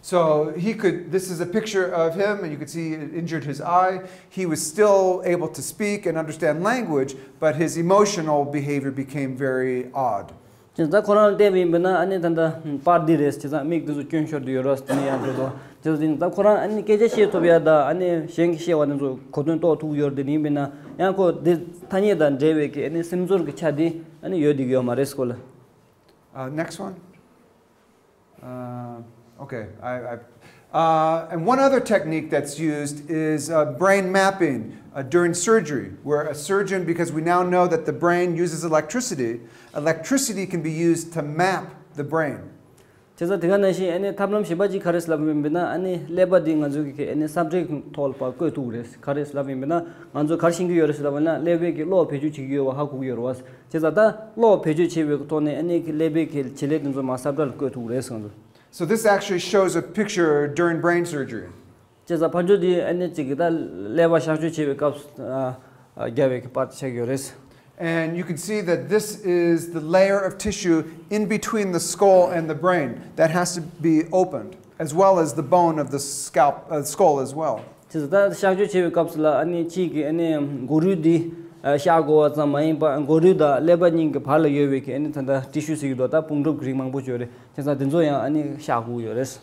So he could, this is a picture of him, and you could see it injured his eye. He was still able to speak and understand language, but his emotional behavior became very odd. བྱས་ཙང་ཁོ་རང་ལ་བལྟས་པ་ཡིན་པ་ན་ཨ་ནི་ད་ལྟ་པར་འདི་རེད། བྱས་ཙང་མིག་འདི་ཚོ་སྐྱོན་ཤོར་དུ་ཡོད་རེད། དེ་ནས་ཡང་འགྲོ་དོ། བྱས་ཙང་ད་ཁོ་རང་ཨ་ནི་སྐད་ཆ་བཤད་ཐུབ་ཡ་ད་ཨ་ནི་གཞན་གྱིས་བཤད་པ་འདི་ཚོ་གོ་དོན་རྟོགས་ཐུབ་ཡོད་རེད་དེ། ཡིན་པས་ན་ཡང་ཁོ་འདི་ཐ་སྙད་དང་འབྲེལ་བའི་གི་ཨ་ནི་སེམས་ཚོར་གྱི་ཆ་འདི་ཨ་ནི་ཡོད་བསྡད་ཀྱི་ཡོད་མ་རེད་ཁོ་ལ། Uh, next one. Uh, okay, I, I, uh, and one other technique that's used is uh, brain mapping uh, during surgery, where a surgeon, because we now know that the brain uses electricity, electricity can be used to map the brain. བྱས་ཙང་དེ་ག་ནང་བཞིན་ཨ་ནི་ཐབས་ལམ་གཞན་པ་ཅིག་ག་རེ་ལབ་ཡིན་པས་ན། ཨ་ནི་ཀླད་པ་འདི་ང་ཚོ་གི་ཨ་ནི་སབ་ཊེག་ཐོག་ལ་ཕར་བཀོད་ཐུབ་རེད། ག་རེ་ལབ་ཡིན་པས་ན་ང་ཚོ་ག་རེ་ཤེས་ཀྱི་ཡོད་རེད་ལབ་ན་ཀླད་པའི་གི་གློག་བེད་སྤྱོད་བྱེད་ཀྱི་ཡོད་པ་ཧ་གོ་གི་ཡོད་རེད་བ། བྱས་ཙང་ད་གློག་བེད་སྤྱོད་བྱས་པའི་ཐོག་ནས་ཨ་ནི་ཀླད་པའི་གི་བྱེད་ལས་དེ་ཚོ་མར་སབ་ཊེག་ལ་བཀོད་ཐུབ་རེད་ཟེར་ང་ཚོ། So this actually shows a picture during brain surgery. བྱས་ཙང་ཕར་ཕྱོགས་འདི་ཨ་ནི་གཅིག་གི་ད་ཀླད་པ་གཤག་བཅོས་བྱས་པའི་སྐབས་སུ་ཨ་ཨ་བརྒྱབ་པའི་གི་པར་ཆགས་ཡོད་རེད། And you can see that this is the layer of tissue in between the skull and the brain that has to be opened, as well as the bone of the scalp, uh, skull as well. བྱས་ཙང་ད་གཤག་བཅོས་བྱས་པའི་སྐབས་སུ་ལ་ཨ་ནི་གཅིག་གི་ཨ་ནི་མགོ་རུས་འདི་ཨ་གཤག་དགོས་པ་ཙམ་མ་ཡིན་པ་མགོ་རུས་དང་ཀླད་པ་གཉིས་ཀྱི་བར་ལ་ཡོད་པའི་གི་ཨ་ནི་ད་ལྟ་ཊི་ཤུ་ཟེར་གྱི་འདུག་ད་སྤུ་འདྲུབ་ཀྱི་རིགས་མང་པོ་ཅིག་ཡོད་རེད། བྱས་ཙང་དེ་ཚོ་ཡང་ཨ་ནི་གཤག་དགོས་ཀྱི་ཡོད་རེད།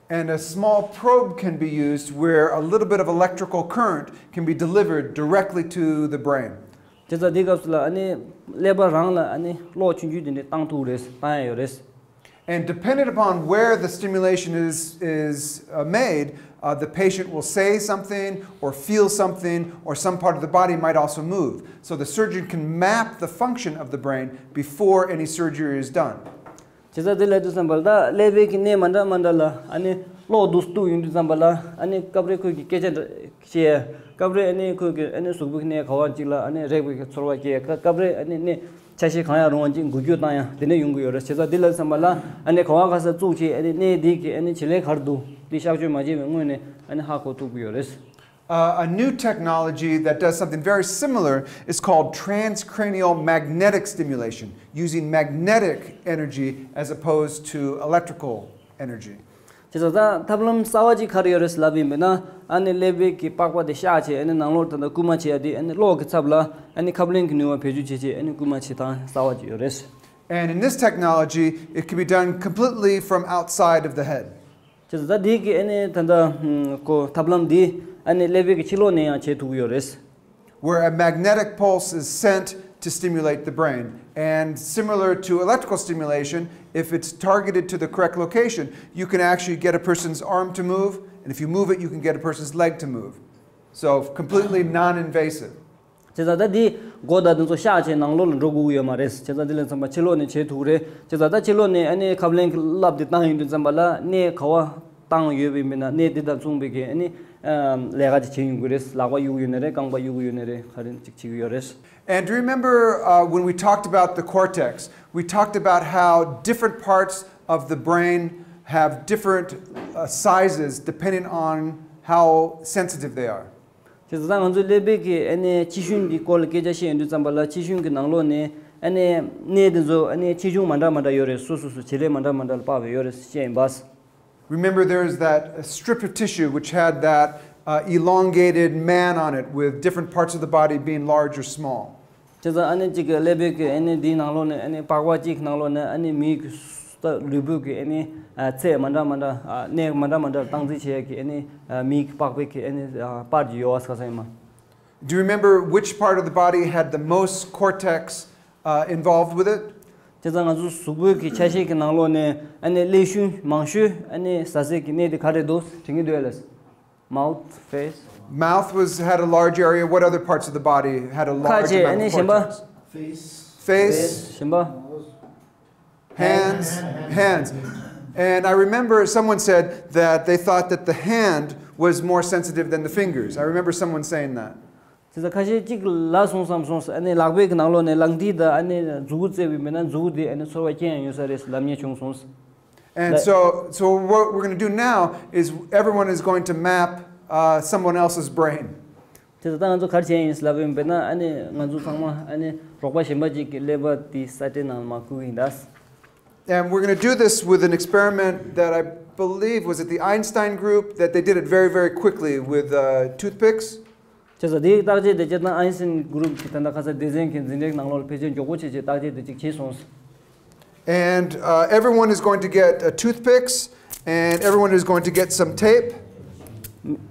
And a small probe can be used where a little bit of electrical current can be delivered directly to the brain. དེ་ཚོ་དེའི་སྐབས་སུ་ལ་ཨ་ནི་ཀླད་པ་རང་ལ་ཨ་ནི་གློག་ཆུང་ཆུང་དེ་འདྲ་བཏང་ཐུབ་རེད། བཏང་ཡ་ཡོད་རེད། And depending upon where the stimulation is, is uh, made, uh, the patient will say something or feel something, or some part of the body might also move. So the surgeon can map the function of the brain before any surgery is done. བྱས་ཙང་དེ་ལབ་དུས་ཙམ་པ་ལ་ད་ཀླད་པའི་གི་གནས་མ་འདྲ་མ་འདྲ་ལ་ཨ་ནི་གློག་འདུག་སྟུག་ཡོང་དུས་ཙམ་པ་ལ་ཨ་ནི་སྐབས་རེ་ཁོས་ཀྱི་སྐད་ཆ་འདྲ་བཤད། སྐབས་རེ་ཨ་ནི་ཁོས་ཀྱི་ཨ་ནི་གཟུགས་པོའི་གནས་ག་བ་ཅིག་ལ་ཨ་ནི་རེག་པའི་གི་ཚོར་བ་སྐྱེ། སྐབས་རེ་ཨ་ནི་གནས་ཆ་ཤས་གང་ཡང་རུང་བ་ཅིག་འགུལ་སྐྱོད་བཏང་ཡ་དེ་འདྲ་ཡོང་གི་ཡོད་རེད། བྱས་ཙང་དེ་ལབ་དུས་ཙམ་པ་ལ་ཨ་ནི་ག་བ་ག་ས་བཙུགས་བྱས་ཨ་ནི་གནས་འདི་གི་ཨ་ནི་བྱེད་ལས་ག་རེ་འདུག་འདི་གཤག་བཅོས་མ་བྱས་པའི་སྔོན་ནས་ཨ་ནི་ཧ་གོ་ཐུབ་ཀྱི་ཡོད་རེད། Uh, a new technology that does something very similar is called transcranial magnetic stimulation, using magnetic energy as opposed to electrical energy. དེ་ཚོ་ད་ཐབས་ལམ་གསར་བ་ཅིག་ག་རེ་ཡོད་རེད་ལབ་ཡིན་པས་ན་ཨ་ནི་ཀླད་པའི་གི་པགས་པ་དེ་གཤག་བྱས་ཨ་ནི་ནང་ལོགས་ད་ལྟ་རྐུན་མ་བྱེད་ཡ་དེ་ཨ་ནི་གློག་གི་ཚབ་ལ་ཨ་ནི་ཁབ་ལེན་གྱི་ནུས་པ་བེད་སྤྱོད་བྱས་བྱས་ཨ་ནི་རྐུན་མ་བྱེད་སྟངས་གསར་བ་ཅིག་ཡོད་རེད། And in this technology, it can be done completely from outside of the head. བྱས་ཙང་ད་འདི་གི་ཨ་ནི་ད་ལྟ་ཧུམ་ཁོ་ཐབས་ལམ་འདི་ཨ་ནི་ཀླད་པའི་གི་ཕྱི་ལོགས་ནས་ཡང་བྱེད་ཐུབ་ཀྱི་ཡོད་རེད། Where a magnetic pulse is sent to stimulate the brain. And similar to electrical stimulation, if it's targeted to the correct location, you can actually get a person's arm to move. And if you move it, you can get a person's leg to move. So completely non invasive. བྱས་ཙང་ད་འདི་མགོ་དང་དེ་ཚོ་གཤག་བྱས་ནང་ལོགས་ལ་འགྲོ་དགོས་ཀྱི་ཡོད་མ་རེད། བྱས་ཙང་འདི་ལ་མཚོན་པ་ཕྱི་ལོགས་ནས་བྱེད་ཐུབ་རེད། བྱས་ཙང་ད་ཕྱི་ལོགས་ནས་ཨ་ནི་ཁབ་ལེན་གྱི་རླབས་དེ་བཏང་ཡོང་དུས་ཙམ་པ་ལ་གནས་ག་བ་བཏང་ཡོད་པའི་མི་ན་གནས་དེ་དང་མཚུངས་པའི་གི་ཨ་ནི་ལས་ཀ་དེ་བྱེད་ཡོང་གི་རེད། ལག་པ་གཡུག་ཡོད་ནི་རེད། རྐང་པ་གཡུག་ཡོད་ནི་རེད། ག་རེ་ཅིག་བྱེད་ཀྱི་ཡོད་རེད། And remember uh, when we talked about the cortex, we talked about how different parts of the brain have different uh, sizes depending on how sensitive they are. དེ་ཚོ་ད་ང་ཚོའི་ཀླད་པའི་གི་ཨ་ནི་ཕྱི་ཤུན་གྱི་སྐོར་ལ་སྐད་ཆ་བཤད་ཡོང་དུས་ཙམ་པ་ལ་ཕྱི་ཤུན་གྱི་ནང་ལོགས་ནས་ཨ་ནི་གནས་དེ་ཚོ་ཨ་ནི་ཆེ་ཆུང་མ་འདྲ་མ་འདྲ་ཡོད་རེད། སོ་སོ་སོ་བྱེད་ལས་མ་འདྲ་མ་འདྲ་ལ་དཔག་པའི་ཡོད་རེད་ཟེར་བཤད་ཡིན་པ། Remember, there is that uh, strip of tissue which had that uh, elongated man on it with different parts of the body being large or small. བྱས་ཙང་ཨ་ནི་གཅིག་གི་ཀླད་པའི་གི་ཨ་ནི་འདིའི་ནང་ལོགས་ནས་ཨ་ནི་པགས་པ་གཅིག་གི་ནང་ལོགས་ནས་ཨ་ནི་མིའི་གི་ལུས་པོའི་གི་ཨ་ནི་ཚད་མ་འདྲ་མ་འདྲ་གནས་མ་འདྲ་མ་འདྲ་སྟངས་འཛིན་བྱེད་ཡས་གི་ཨ་ནི་མིའི་གི་པགས་པའི་གི་ཨ་ནི་པར་གྱི་ཡོད་པ་ཟེར་ཡིན་མ། Do you remember which part of the body had the most cortex uh, involved with it? བྱས་ཙང་ང་ཚོ་གཟུགས་པོའི་གི་ཆ་ཤས་ཀྱི་ནང་ལོགས་ནས་ཨ་ནི་ཀླད་ཤུན་མང་ཤོས་ཨ་ནི་ཟ་ཟས་ཀྱི་གནས་དེ་ག་རེ་འདུག་དྲན་གྱི་འདུག་ལགས། Mouth, face. Mouth was had a large area. What other parts of the body had a large amount of cortex? Face. Face. Shimba. Hands. Hands. And I remember someone said that they thought that the hand was more sensitive than the fingers. I remember someone saying that. དེ་ཚོ་ཁ་ཤས་གཅིག་ལ་སོང་བསམ་སོང་ཨ་ནི་ལག་པའི་གི་ནང་ལོགས་ནས་ལག་མཐིལ་དང་ཨ་ནི་མཛུ་གུ་རྩེ་བའི་མི་ན་མཛུ་གུ་དེ་ཨ་ནི་ཚོར་བ་སྐྱེ་ཡང་ཡོད་ས་རེད་ལབ་མཁན་བྱུང་སོང་། And so, so what we're going to do now is everyone is going to map uh, someone else's brain. དེ་ཚོ་ད་ང་ཚོ་ག་རེ་བྱས་ཡིན་ལབ་ཡིན་པས་ན་ཨ་ནི་ང་ཚོ་ཚང་མ་ཨ་ནི་རོགས་པ་གཞན་པ་གཅིག་གི་ཀླད་པ་དེ་ས་ཏྲའི་ནང་ལ་མར་བསྐུར་གི་ཡིན་ད། And we're going to do this with an experiment that I believe was at the Einstein group that they did it very, very quickly with uh, toothpicks. བྱས་ཙང་དེའི་བརྟག་དཔྱད་དེ་སྤྱིར་བཏང་ཨའིན་སི་ཊེན་གུ་རུབ་ཀྱི་ད་ལྟ་ཁ་སང་སྡེ་ཚན་གྱི་འཛིན་གྲྭའི་ནང་ལོགས་ལ་ཕལ་ཆེར་མགྱོགས་པོ་བྱས་བྱས་བརྟག་དཔྱད་དེ་ཅིག་བྱས་སོང་། And uh, everyone is going to get uh, toothpicks and everyone is going to get some tape.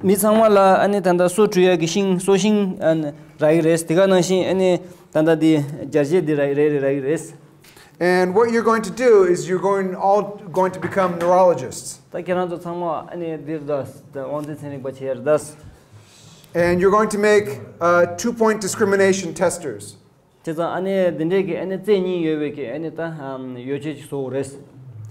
མི་ཚང་མ་ལ་ཨ་ནི་ད་ལྟ་སོ་བཀྲུ་ཡག་གི་ཤིང་སོ་ཤིང་ཨ་ནི་རག་གི་རེད། དེ་ག་ནང་བཞིན་ཨ་ནི་ད་ལྟ་དེ་སྦྱར་བྱེད་དེ་རག་རེ་རེ་རག་གི་རེད། And what you're going to do is you're going all going to become neurologists. ད་ཁྱེད་རང་ཚོ་ཚང་མ་ཨ་ནི་འདིར་ད་དབང་འཛིན་ཚན་རིག་པ་བྱེད་ཡར་ད། And you're going to make uh, two point discrimination testers. བྱས་ཙང་ཨ་ནི་འདི་འདྲའི་གི་ཨ་ནི་རྩེ་གཉིས་ཡོད་པའི་གི་ཨ་ནི་ད་ཡོ་བྱད་ཅིག་བཟོ་དགོས་རེད།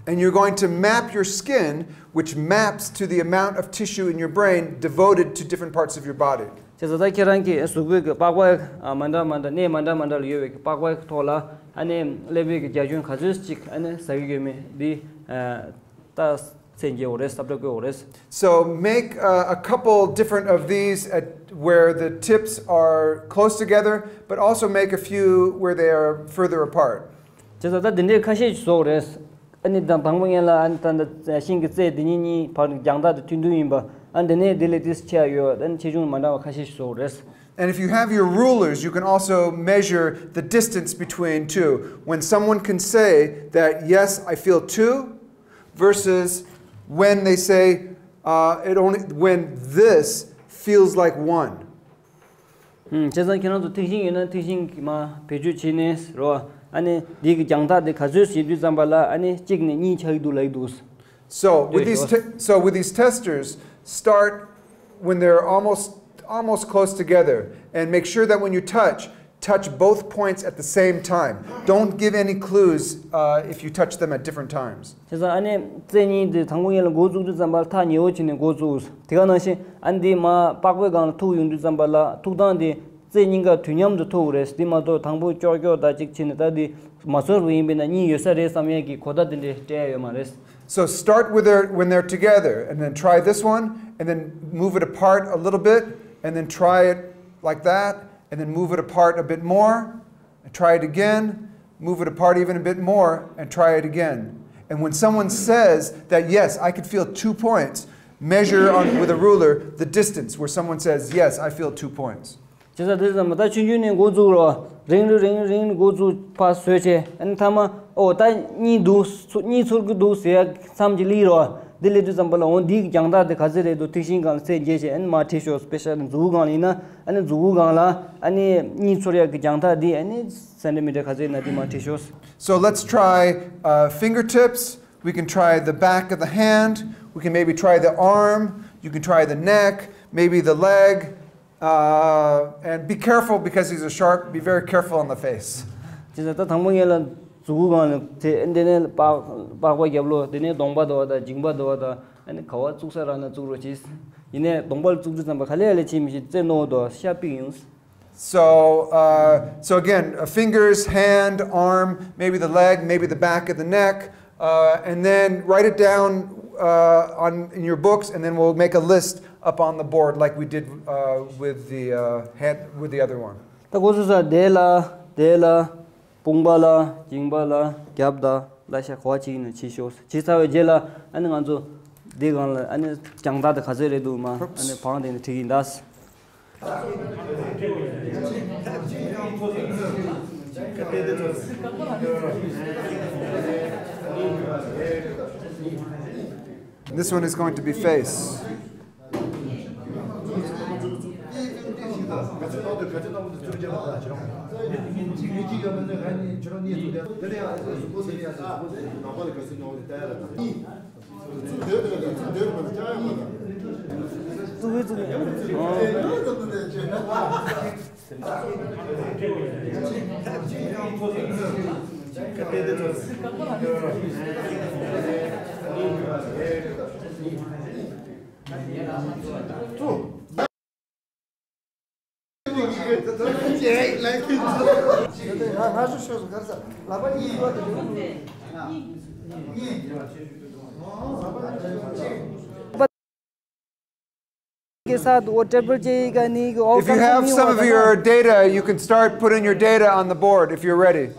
And you're going to map your skin, which maps to the amount of tissue in your brain devoted to different parts of your body. བྱས་ཙང་ད་ཁྱེད་རང་གི་གཟུགས་པོའི་གི་པགས་པ་མ་འདྲ་མ་འདྲ་གནས་མ་འདྲ་མ་འདྲ་ལ་ཡོད་པའི་གི་པགས་པའི་ཐོག་ལ་ཨ་ནི་ཀླད་པའི་གི་རྒྱ་ཁྱོན་ག་ཚོད་ཅིག་ཨ་ནི་ཟ་གི་ཡོད་མེད་འདི་ད་མཚན་རྒྱག་དགོས་རེད། ས་བཀྲ་བཀོད་དགོས་རེད། So make uh, a couple different of these at where the tips are close together, but also make a few where they are further apart. བྱས་ཙང་ད་འདི་འདྲའི་ཁ་ཤས་ཤིག་བཟོ་དགོས་རེད། ཨ་ནི་དང་དང་པོ་ངན་ལ་ཨ་ནི་ད་ད་ཤིང་གི་རྩེ་འདི་གཉིས་གཉིས་བར་རྒྱང་ཐག་དེ་མཐུན་མཐུན་ཡིན་པ་ཨ་འདི་ནས་འདི་ལས་ཏིས་ཆེ་ཡ་ཡོད་ཨ་ནི་ཆེ་ཆུང་མ་འདྲ་བ་ཁ་ཤས་ཤིག་བཟོ་དགོས་རེད། And if you have your rulers, you can also measure the distance between two. When someone can say that, yes, I feel two, versus When they say, uh, it only, when this feels like one. ཨུམ། བྱས་ཙང་ཁྱེད་རང་ཚོ་ཐིག་ཤིང་ཡོད་ན་ཐིག་ཤིང་གི་མ་བེད་སྤྱོད་བྱས་ནས་རོ། ཨ་ནི་འདི་གི་རྒྱང་ཐག་དེ་ག་ཚོད་ཞིག་དུས་ཙམ་པ་ལ་ཨ་ནི་གཅིག་ནས་གཉིས་ཆགས་ཀྱི་འདུག་ལབ་ཀྱི་འདུག So with these, te- so with these testers, start when they're almost, almost close together, and make sure that when you touch, touch both points at the same time. Don't give any clues, uh, if you touch them at different times. བྱས་ཙང་ཨ་ནི་རྩེ་གཉིས་དེ་དང་པོ་ཉིད་ལ་འགོ་བཙུགས་དུས་ཙམ་པ་ལ་ཐག་ཉེ་བོ་བྱས་ནས་འགོ་བཙུགས། དེ་ག་ནང་བཞིན་ཨ་ནི་འདི་མ་པགས་པའི་སྒང་ལ་ཐུག་ཡོང་དུས་ཙམ་པ་ལ་ཐུག་སྟངས་དེ་རྩེ་གཉིས་ཀ་དུས་མཉམ་དུ་ཐུག་དགོས་རེད། འདི་མ་གཏོགས་དང་པོ་ཀྱོག་ཀྱོག་དང་གཅིག་བྱས་ནས་ད་འདི་མ་ཚོར་བ་ཡིན་པས་ན་གཉིས་ཡོད་ས་རེད་བསམ་ཡས་ཀྱི་གོ་བརྡ་དེ་འདྲས་སྤྲད་ཡ་ཡོད་མ་རེད། So start with their, when they're together, and then try this one, and then move it apart a little bit, and then try it like that, and then move it apart a bit more, and try it again, move it apart even a bit more, and try it again. And when someone says that, "Yes, I could feel two points," measure on, with a ruler the distance where someone says, "Yes, I feel two points." བྱས་ཙང་དེ་ཙམ་ད་ཆུང་ཆུང་ནས་འགོ་བཙུགས་རོགས། རིང་རུ་རིང་རུ་རིང་རུ་འགོ་བཙུགས་ཕར་བཟོས་བྱས། ཨ་ནི་མཐའ་མ་ཨོ་ད་གཉིས་འདུག་གཉིས་ཚོར་གི་འདུག་ཟེར་ཡ་མཚམས་ཀྱི་སླེབས་རོགས། འདི་སླེབས་དུས་ཙམ་པ་ལ་འོ་འདིའི་རྒྱང་ཐག་དེ་ག་ཚོད་རེད་འདུག་ཐིག་ཤིང་སྒང་ལ་ཚད་འཇལ་བྱས། ཨ་ནི་མར་ཁྲིད་ཤོག་སྤེ་ཤལ་མཛུ་གུ་སྒང་ལ་ཡིན་ན་ཨ་ནི་མཛུ་གུ་སྒང་ལ་ཨ་ནི་གཉིས་ཚོར་ཡ་གི་རྒྱང་ཐག་འདི་ཨ་ནི་སེན་ཊི་མི་ཊར་ག་ཚོད་ཡིན་ན་འདི་མར་ཁྲིད་ཤོག So let's try, uh, fingertips. We can try the back of the hand. We can maybe try the arm. You can try the neck, maybe the leg. Uh, and be careful because these are sharp. Be very careful on the face. བྱས་ཙང་ད་དང་པོ་ངེད་ལ་མཛུ་གུ་སྒང་ལ་དེ་འདི་ནས་པགས་པགས་པ་རྒྱབ་ལོགས། དེ་ནས་གདོང་པ་དོ་བ་དང་མཇིང་པ་དོ་བ་དང་། ཨ་ནི་ག་བ་བཙུགས་ས་རག་ན་བཙུགས་རོགས་གྱིས། ཡིན་ནའི་གདོང་པ་ལ་བཙུགས་དུས་ཙམ་པ་ག་ལེ་ག་ལེ་བྱེད་མི་ཤེས། རྩེ་རྣོ་བོ་དོ་ཤ་པིག་ཡོང་། So, uh, so again, uh, fingers, hand, arm, maybe the leg, maybe the back of the neck, uh, and then write it down, uh, on, in your books, and then we'll make a list up on the board like we did, uh, with the, uh, hand, with the other one. ད་གོ་སོ་ས་དེ་ལ་དེ་ལ། དཔུང་པ་ལ་མཇིང་པ་ལ་རྒྱབ་དང་ལ་ཤ་ག་བ་ཅིག་ཡིན་ན་བྱེད་ཤོག་བྱས་ཚར་བའི་རྗེས་ལ་ཨ་ནི་ང་ཚོ་འདི་སྒང་ལ་ཨ་ནི་རྒྱང་ཐག་དེ་ག་ཚོད་རེད་འདུག་མ་ཨ་ནི་བང་དེ་ནས་ཁྲིད་ཀྱི་ཡིན་ད། This one is going to be face. के साथ वो टेबल चाहिएगा नहीं कि और If you have some of your data, you can start putting your data on the board if you're ready.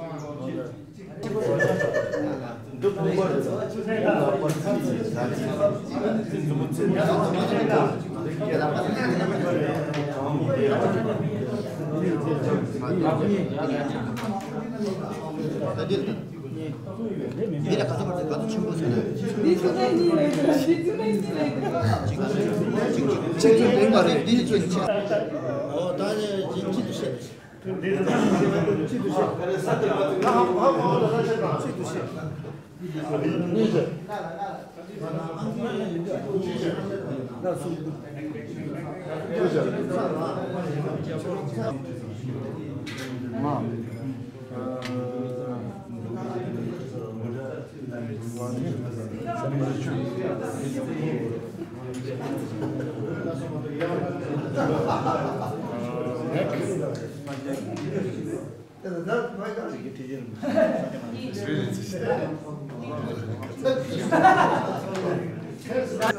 འདི་ལ་ག་ཚོད་བར་དུ་ག་ཚོད་ཆེན་པོ་ཟེར་ན། འདི་ཚོ་ནས་གཉིས་རེད་འདུག་འདི་ཚོ་ནས་གཉིས་རེད་འདུག་གཅིག་གཅིག་ལྡན་པ་རེད། འདི་ནི་ཚོ་ནི་ཆེ། ཨོ་ད་ནི་གཅིག་ཏུ་བཤད། གཅིག་ཏུ་བཤད། གཅིག་ཏུ་བཤད།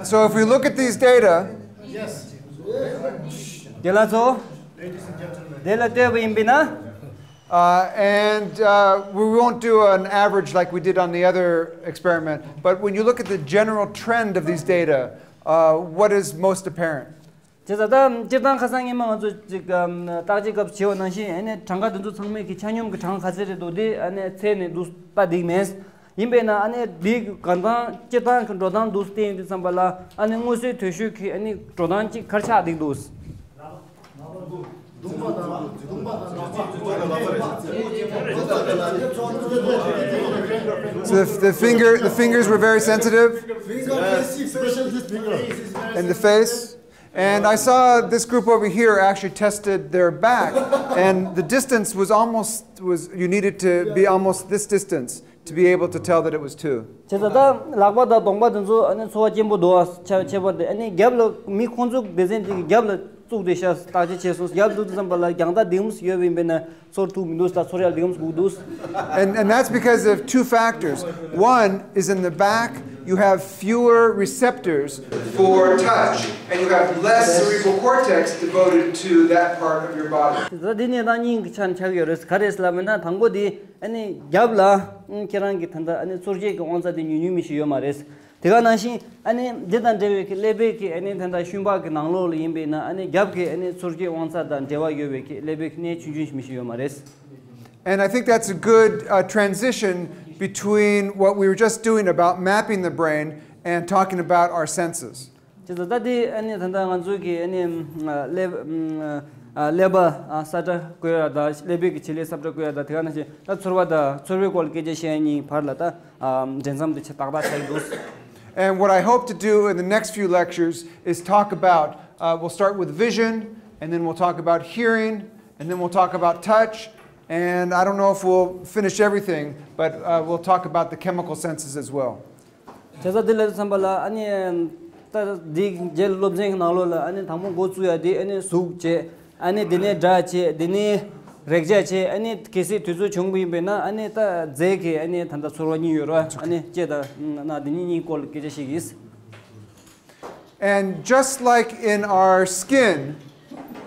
So if we look at these data, དེ་ལ་ཚོ། དེ་ལ་ལྟོས་པ་ཡིན་པས་ན། Uh, and uh, we won't do an average like we did on the other experiment, but when you look at the general trend of these data, uh, what is most apparent? བྱས་ཙང་ད་སྤྱིར་བཏང་ཁ་སང་ཉི་མ་ང་ཚོ་ཅིག་ཨམ་བརྟག་དཔྱད་སྐབས་བྱས་པ་ནང་བཞིན་ཨ་ནི་གྲངས་ཀ་འདི་ཚོ་ཚང་མའི་གི་ཆ་སྙོམས་ཀྱི་གྲངས་ག་ཚད་རེད་འདུག་དེ་ཨ་ནི་ཚད་ནས་འདུག་ལྟ་འདིག་མེད། ཡིན་པས་ན་ཨ་ནི་འདི་ག་དང་སྤྱིར་བཏང་གི་འགྲོ་སྟངས་འདུག་བལྟས་ཡོང་དུས་ཙམ་པ་ལ་ཨ་ནི་དངོས་སུ་དོད་ཤོད་ཀྱི་ཨ་ནི་འགྲོ་སྟངས་གཅིག་ག་རེ་ཆགས་བསྡད་འདུག So the, the finger, the fingers were very sensitive, and the face. And I saw this group over here actually tested their back, and the distance was almost was you needed to be almost this distance to be able to tell that it was two. བྱས་ཙང་ད་ལག་པ་དང་གདོང་པ་དེ་ཚོ་ཨ་ནི་ཚོར་བ་སྐྱེན་པོ་འདུག་ཨ། ཆ་ཆེ་བ་དེ་ཨ་ནི་རྒྱབ་ལ་མི་ཁོང་ཚོ་སྡེ་ཚན་དེ་གི་རྒྱབ་ལ་བཙུགས་ཏེ་ཤ་བརྟག་དཔྱད་བྱས་སོང་། རྒྱབ་བཙུགས་དུས་ཙམ་པ་ལ་རྒྱང་ཐག་འདི་མོ་ཞིག་ཡོད་པ་ཡིན་པས་ན་ཚོར་ཐུབ་མི་འདུག་ད་ཚོར་ཡག་འདི་མོ་ཞིག་དགོས་འདུག And, and that's because of two factors. One is in the back, you have fewer receptors for touch, and you have less cerebral cortex devoted to that part of your body. ད་འདི་ནས་ད་གཉིས་ཀྱི་ཆ་ནས་ཆགས་ཡོད་རེད། ག་རེ་ཟེར་ལབ་མིན་ན་དང་པོ་འདི་ཨ་ནི་རྒྱབ་ལ་ཨ་ཁྱེད་རང་གི་ད་ལྟ་ཨ་ནི་ཚོར་སྐྱེད་ཀྱི་དབང་རྩ་དེ་ཉུང་ཉུང་མི་ཞིག་ཡོད་མ་རེད། དེ་ག་ནང་བཞིན་ཨ་ནི་འདི་དང་འབྲེལ་བའི་གི་ཀླད་པའི་གི་ཨ་ནི་ད་ལྟ་ཤུན་པགས་ཀྱི་ནང་ལོགས་ལ་ཡིན་པས་ན་ཨ་ནི་རྒྱབ་ཀྱི་ཨ་ནི་ཚོར་སྐྱེད་དབང་རྩ་དང་འབྲེལ་བ་ཡོད་པའི་གི་ཀླད་པའི་གི་གནས་ཆུང་ཆུང་ཞིག་མི་ཞིག་ཡོད་མ་རེད། And I think that's a good uh, transition between what we were just doing about mapping the brain and talking about our senses. བྱས་ཙང་ད་དེ་ཨ་ནི་ད་ལྟ་ང་ཚོའི་གི་ཨ་ནི་ཀླད་ཀླད་པ་ས་ཁྲ་བཀོད་ཡ་དང་ཀླད་པའི་གི་བྱེད་ལས་ས་ཁྲ་བཀོད་ཡ་དང་དེ་ག་ནང་བཞིན་ད་ཚོར་བ་དང་ཚོར་བའི་སྐོར་ལ་སྐད་ཆ་བཤད་ཡ་གཉིས་བར་ལ་ད་འབྲེལ་མཚམས་དེ་ཆ་ཏག་ཏག་ཆགས་ཀྱི་འདུག And what I hope to do in the next few lectures is talk about, uh, we'll start with vision, and then we'll talk about hearing, and then we'll talk about touch, and I don't know if we'll finish everything, but uh, we'll talk about the chemical senses as well. བྱས་ཙང་འདི་ལ་བསམ་པ་ལ་ཨ་ནི་ད་འདི་རྗེས་སློབ་ཚན་གྱི་ནང་ལོགས་ལ་ཨ་ནི་དང་པོ་འགོ་བཙུགས་ཡ་དེ་ཨ་ནི་གཟུགས་བྱས། ཨ་ནི་དེ་ནས་སྒྲ་བྱས། དེ་ནས་རེག་བྱ་བྱས། ཨ་ནི་གལ་སྲིད་དུས་ཚོད་བྱུང་བ་ཡིན་པས་ན་ཨ་ནི་ད་རྫས་ཀྱི་ཨ་ནི་ད་ལྟ་ཚོར་བ་གཉིས་ཡོད་ར་ཨ་ནི་ལྕེ་དང་རྣ་དེ་གཉིས་གཉིས་སྐོར་ལ་སྐད་ཆ་བཤད་ཀྱི་ཡིན། And just like in our skin,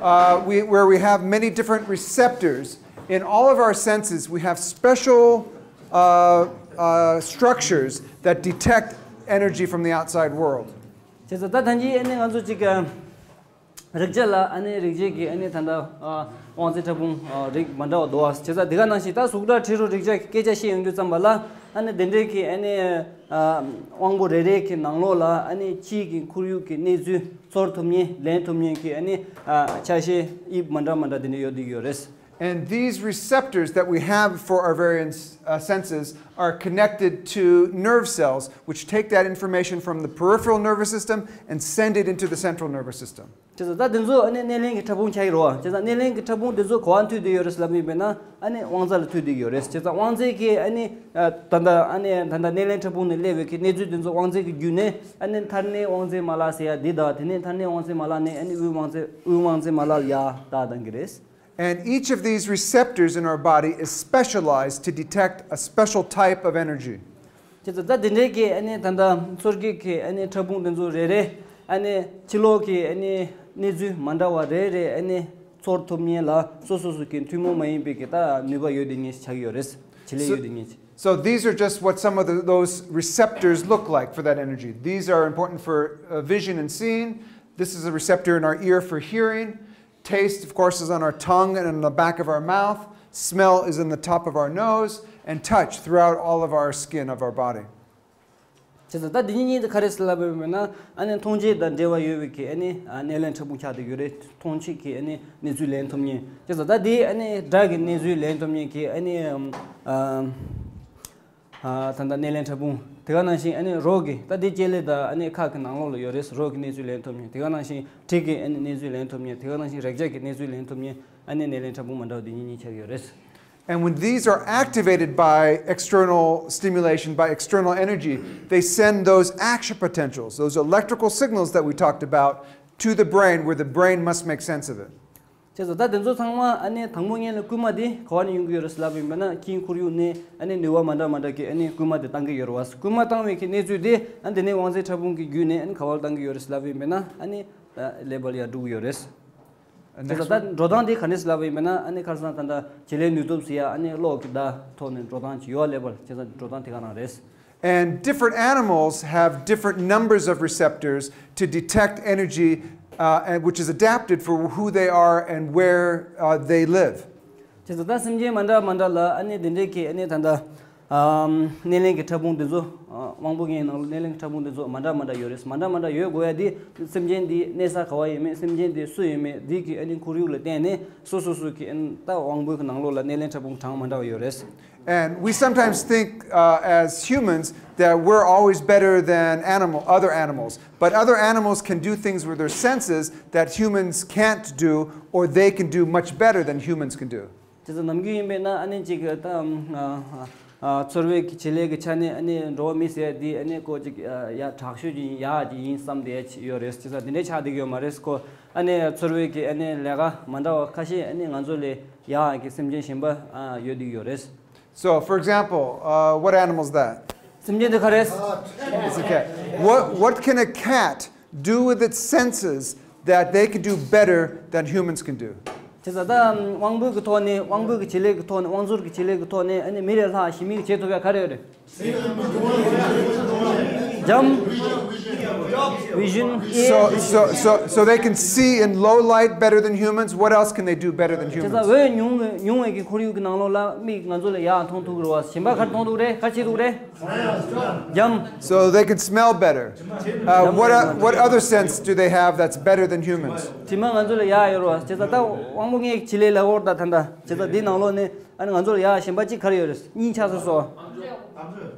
uh, we, where we have many different receptors, in all of our senses we have special uh, uh, structures that detect energy from the outside world. བྱས་ཙང་ད་ཐེངས་ཀྱི་ཨ་ནི་ང་ཚོ་གཅིག་གི་རེག་བྱ་ལ་ཨ་ནི་རེག་བྱེད་ཀྱི་ཨ་ནི་ད་ལྟ་དབང་རྩའི་ཕྲ་ཕུང་རིགས་མ་འདྲ་བ་འདུག་ཨ། བྱས་ཙང་དེ་ག་ནང་བཞིན་ད་གཟུགས་སྒྲ་དྲི་རོ་རེག་བྱ་གི་སྐད་ཆ་བཤད་ཡོང་དུས་ཙམ་པ་ལ་ཨ་ནི་དེ་འདྲའི་གི་ཨ་ནི་དབང་པོ་རེ་རེ་གི་ནང་ལོགས་ལ་ཨ་ནི་ཕྱིའི་གི་ཁོར་ཡུག་གི་གནས་ཚུལ་ཚོར་ཐུབ་མཁན་ལེན་ཐུབ་མཁན་གྱི་ཨ་ནི་ཆ་ཤས་དབྱིབས་མ་འདྲ་མ་འདྲ་དེ་འདྲ་ཡོད་བསྡད་ཡོད་རེད། And these receptors that we have for our various uh, senses are connected to nerve cells, which take that information from the peripheral nervous system and send it into the central nervous system. བྱས་ཙང་ད་དེ་ཚོ་ཨ་ནི་སྣེ་ལེན་གྱི་ཕྲ་ཕུང་ཆགས་ཀྱི་རེད་བ། བྱས་ཙང་སྣེ་ལེན་གྱི་ཕྲ་ཕུང་དེ་ཚོ་ག་པར་མཐུད་བསྡད་ཡོད་རེད་ལབ་ཡིན་པས་ན་ཨ་ནི་དབང་རྩ་ལ་མཐུད་བསྡད་ཡོད་རེད། བྱས་ཙང་དབང་རྩའི་གི་ཨ་ནི་ད་ལྟ་ཨ་ནི་ད་ལྟ་སྣེ་ལེན་ཕྲ་ཕུང་ནས་སླེབས་པའི་གི་གནས་ཚུལ་དེ་ཚོ་དབང་རྩའི་གི་བརྒྱུད་ནས་ཨ་ནི་མཐར་གནས་དབང་རྩའི་མ་ལག་ཟེར་ཡ་འདི་དང་དེ་ནས་མཐར་གནས་དབང་རྩའི་མ་ལག་ནས་ཨ་ནི་དབུས་དབང་རྩའི་དབུས་དབང་རྩའི་མ་ལག་ལ་ཡར་ལྟ་བཏང་གི་རེད། And each of these receptors in our body is specialized to detect a special type of energy. བྱས་ཙང་ད་དེ་འདྲའི་གི་ཨ་ནི་ད་ལྟ་ཚོར་སྐྱེད་ཀྱི་ཨ་ནི་ཕྲ་ཕུང་དེ་ཚོ་རེ་རེ་ཨ་ནི་ཕྱི་ལོགས་ཀྱི་ཨ་ནི་གནས་ཚུལ་མ་འདྲ་བ་རེ་རེ་ཨ་ནི་ཚོར་ཐུབ་མཁན་ལ་སོ་སོ་སོ་གི་ཐུན་མོང་མ་ཡིན་པའི་གི་ད་ནུས་པ་ཡོད་བསྡད་མཁན་ཞིག་ཆགས་ཀྱི་ཡོད་རེད། བྱེད་ལས་ཡོད་བསྡད་མཁན་ཞིག So these are just what some of the, those receptors look like for that energy. These are important for uh, vision and seeing. This is a receptor in our ear for hearing. Taste, of course, is on our tongue and in the back of our mouth. Smell is in the top of our nose. And touch throughout all of our skin of our body. བྱས་ཙང་ད་འདི་གཉིས་གཉིས་དེ་ག་རེ་ཟེར་ལབ་པ་ཡིན་ན་ཨ་ནི་མཐོང་བྱེད་དང་འབྲེལ་བ་ཡོད་པའི་གི་ཨ་ནི་སྣེ་ལེན་ཕྲ་ཕུང་ཆགས་བསྡད་ཡོད་རེད། མཐོང་བྱེད་ཀྱི་ཨ་ནི་གནས་ཚུལ་ལེན་ཐུབ་མཁན། བྱས་ཙང་ད་འདི་ཨ་ནི་སྒྲ་གི་གནས་ཚུལ་ལེན་ཐུབ་མཁན་གྱི་ཨ་ནི་ཨམ་ཨ། ཨ། ད་ལྟ་སྣེ་ལེན་ཕྲ་ཕུང་དེ་ག་ནང་བཞིན་ཨ་ནི་རོ་གི་ད་འདི་ལྕེ་ལེ་དང་ཨ་ནི་ཁ་གི་ནང་ལོགས་ལ་ཡོད་རེད། རོ་གི་གནས་ཚུལ་ལེན་ཐུབ་མཁན་དེ་ག་ནང་བཞིན་དྲི་གི་ཨ་ནི་གནས་ཚུལ་ལེན་ཐུབ་མཁན་དེ་ག་ནང་བཞིན་རེག་བྱ་གི་གནས་ཚུལ་ལེན་ཐུབ་མཁན་ཨ་ནི་སྣེ་ལེན་ཕྲ་ཕུང་མ་འདྲ་བ་འདི་གཉིས་གཉིས་ཆགས་ཡོད་རེད། And when these are activated by external stimulation, by external energy, they send those action potentials, those electrical signals that we talked about, to the brain where the brain must make sense of it. བྱས་ཙང་ད་དེ་ཚོ་ཚང་མ་ཨ་ནི་དང་པོ་ཉིད་ལ་སྐུལ་མ་དེ་ག་བ་ནས་ཡོང་གི་ཡོད་རེད་ལབ་ཡིན་པ་ན་དཀྱིལ་འཁོར་ཡུག་ནས་ཨ་ནི་ནུས་པ་མ་འདྲ་མ་འདྲ་གི་ཨ་ནི་སྐུལ་མ་དེ་བཏང་གི་ཡོད་རེད་བ། སྐུལ་མ་བཏང་བའི་གི་གནས་ཚུལ་དེ་ཨ་དེ་ནས་དབང་རྩའི་ཕྲ་ཕུང་གི་བརྒྱུད་ནས་ཨ་ནི་ག་བར་བཏང་གི་ཡོད་རེད་ལབ་ཡིན་པ་ན་ཨ་ནི་ཀླད་པ་ལ་ཡར་འགྲོ་གི་ཡོད་རེད། བྱས་ཙང་ད་འགྲོ་སྟངས་དེ་ག་འདྲས་ལབ་པ་ཡིན་པ་ན་ཨ་ནི་ཁ་སང་ད་ལྟ་བྱེད་ལས་ནུས་སྟོབས་ཟེར་ཡ་ཨ་ནི་གློག་གི་བརྡ་ཐོག་ནས་འགྲོ་སྟངས་ཅིག་ཡོད་ལེ་བར་བྱས་ཙང་འགྲོ་སྟངས་དེ་ག་རང་རེད། And different animals have different numbers of receptors to detect energy, uh, and which is adapted for who they are and where uh, they live. བྱས་ཙང་ད་སེམས་ཅན་མ་འདྲ་མ་འདྲ་ལ་ཨ་ནི་དེ་འདྲས་ཀྱི་ཨ་ནི་ད་ལྟ་ ཨམ། སྣེ་ལེན་གྱི་ཕྲ་ཕུང་དེ་ཚོ། ཨ། དབང་པོ་ལྔའི་ནང་ལ་སྣེ་ལེན་གྱི་ཕྲ་ཕུང་དེ་ཚོ་མ་འདྲ་མ་འདྲ་ཡོད་རེད། མ་འདྲ་མ་འདྲ་ཡོད་དགོས་ཡ་དེ་སེམས་ཅན་དེ་གནས་ས་ག་བ་ཡིན་མིན། སེམས་ཅན་དེ་སུ་ཡིན་མིན། དེ་གི་ཨ་ནི་ཁོར་ཡུག་ལ་བརྟེན་ནས་སོ་སོ་སོ་གི་ཨ་ནི་ད་དབང་པོའི་ནང་ལོགས་ལ་སྣེ་ལེན་ཕྲ་ཕུང་གྲངས་མ་འདྲ་བ་ཡོད་རེད། And we sometimes think, uh, as humans, that we're always better than animal, other animals. But other animals can do things with their senses that humans can't do, or they can do much better than humans can do. དེ་ཚོ་ནམ་རྒྱུན་ཡིན་པས་ན་ཨ་ནི་ཅིག་ད་ཨ་ཨ་ཚོར་བའི་བྱེད་ལས་ཀྱི་ཆ་ནས་ཨ་ནི་འགྲོ་བ་མི་ཟེར་དེ་ཨ་ནི་ཀོ་ཅིག་ཡ་དྲག་ཤོས་ཅིག་ཡིན། ཡག་ཅིག་ཡིན་བསམ་བསྡད་ཡོད་རེད། དེ་ཚོ་དེ་འདྲའི་ཆགས་བསྡད་ཀྱི་ཡོད་མ་རེད་ཀོ། ཨ་ནི་ཚོར་བའི་གི་ཨ་ནི་ལས་ཀ་མ་འདྲ་བ་ཁ་ཤས་ཨ་ནི་ང་ཚོ་ལས་ཡག་གི་སེམས་ཅན་གཞན་པ་ཨ་ཡོད་བསྡད་ཀྱི་ཡོད་རེད། So, for example, uh, what animal is that? སེམས་ཅན་དེ་ག་རེད། It's a cat. What, what can a cat do with its senses that they can do better than humans can do? དེ་ཚོ་ད་དབང་པོའི་གི་ཐོག་ནས། དབང་པོའི་གི་བྱེད་ལས་ཀྱི་ཐོག་ནས། དབང་ཚོར་གྱི་བྱེད་ལས་ཀྱི་ཐོག་ནས་ཨ་ནི་མི་ལས་ལྷག་ཞི་མི་གི་བྱེད་ཐུབ་ཡ་ག་རེ་ཡོད་རེད། འཇམ། Vision. So, so, so, so they can see in low light better than humans. What else can they do better than humans? དེ་ཚོ་འོད་ཉུང་ཉུང་བའི་གི་ཁོར་ཡུག་གི་ནང་ལོགས་ལ་མིག་ང་ཚོ་ལས་ཡག་མཐོང་ཐུབ་རེད་བ། གཞན་པ་ག་རེ་མཐོང་ཐུབ་རེད། ག་རེ་བྱེད་ཐུབ་རེད། འཇམ། So they can smell better. Uh, what, uh, what other sense do they have that's better than humans? དྲི་མ་ང་ཚོ་ལས་ཡག་ཡོད་རེད་བ། དེ་ཚོ་ད་དབང་པོ་ལྔའི་བྱེད་ལས་ལ་འོར་ད་ད་ད། དེ་ཚོ་འདི་ནང་ལོགས་ནས་ཨ་ནི་ང་ཚོ་ལ་ཡག་གཞན་པ་གཅིག་ག་རེ་ཡོད་རེད། གཉིས་ཆགས་སོ་སོ།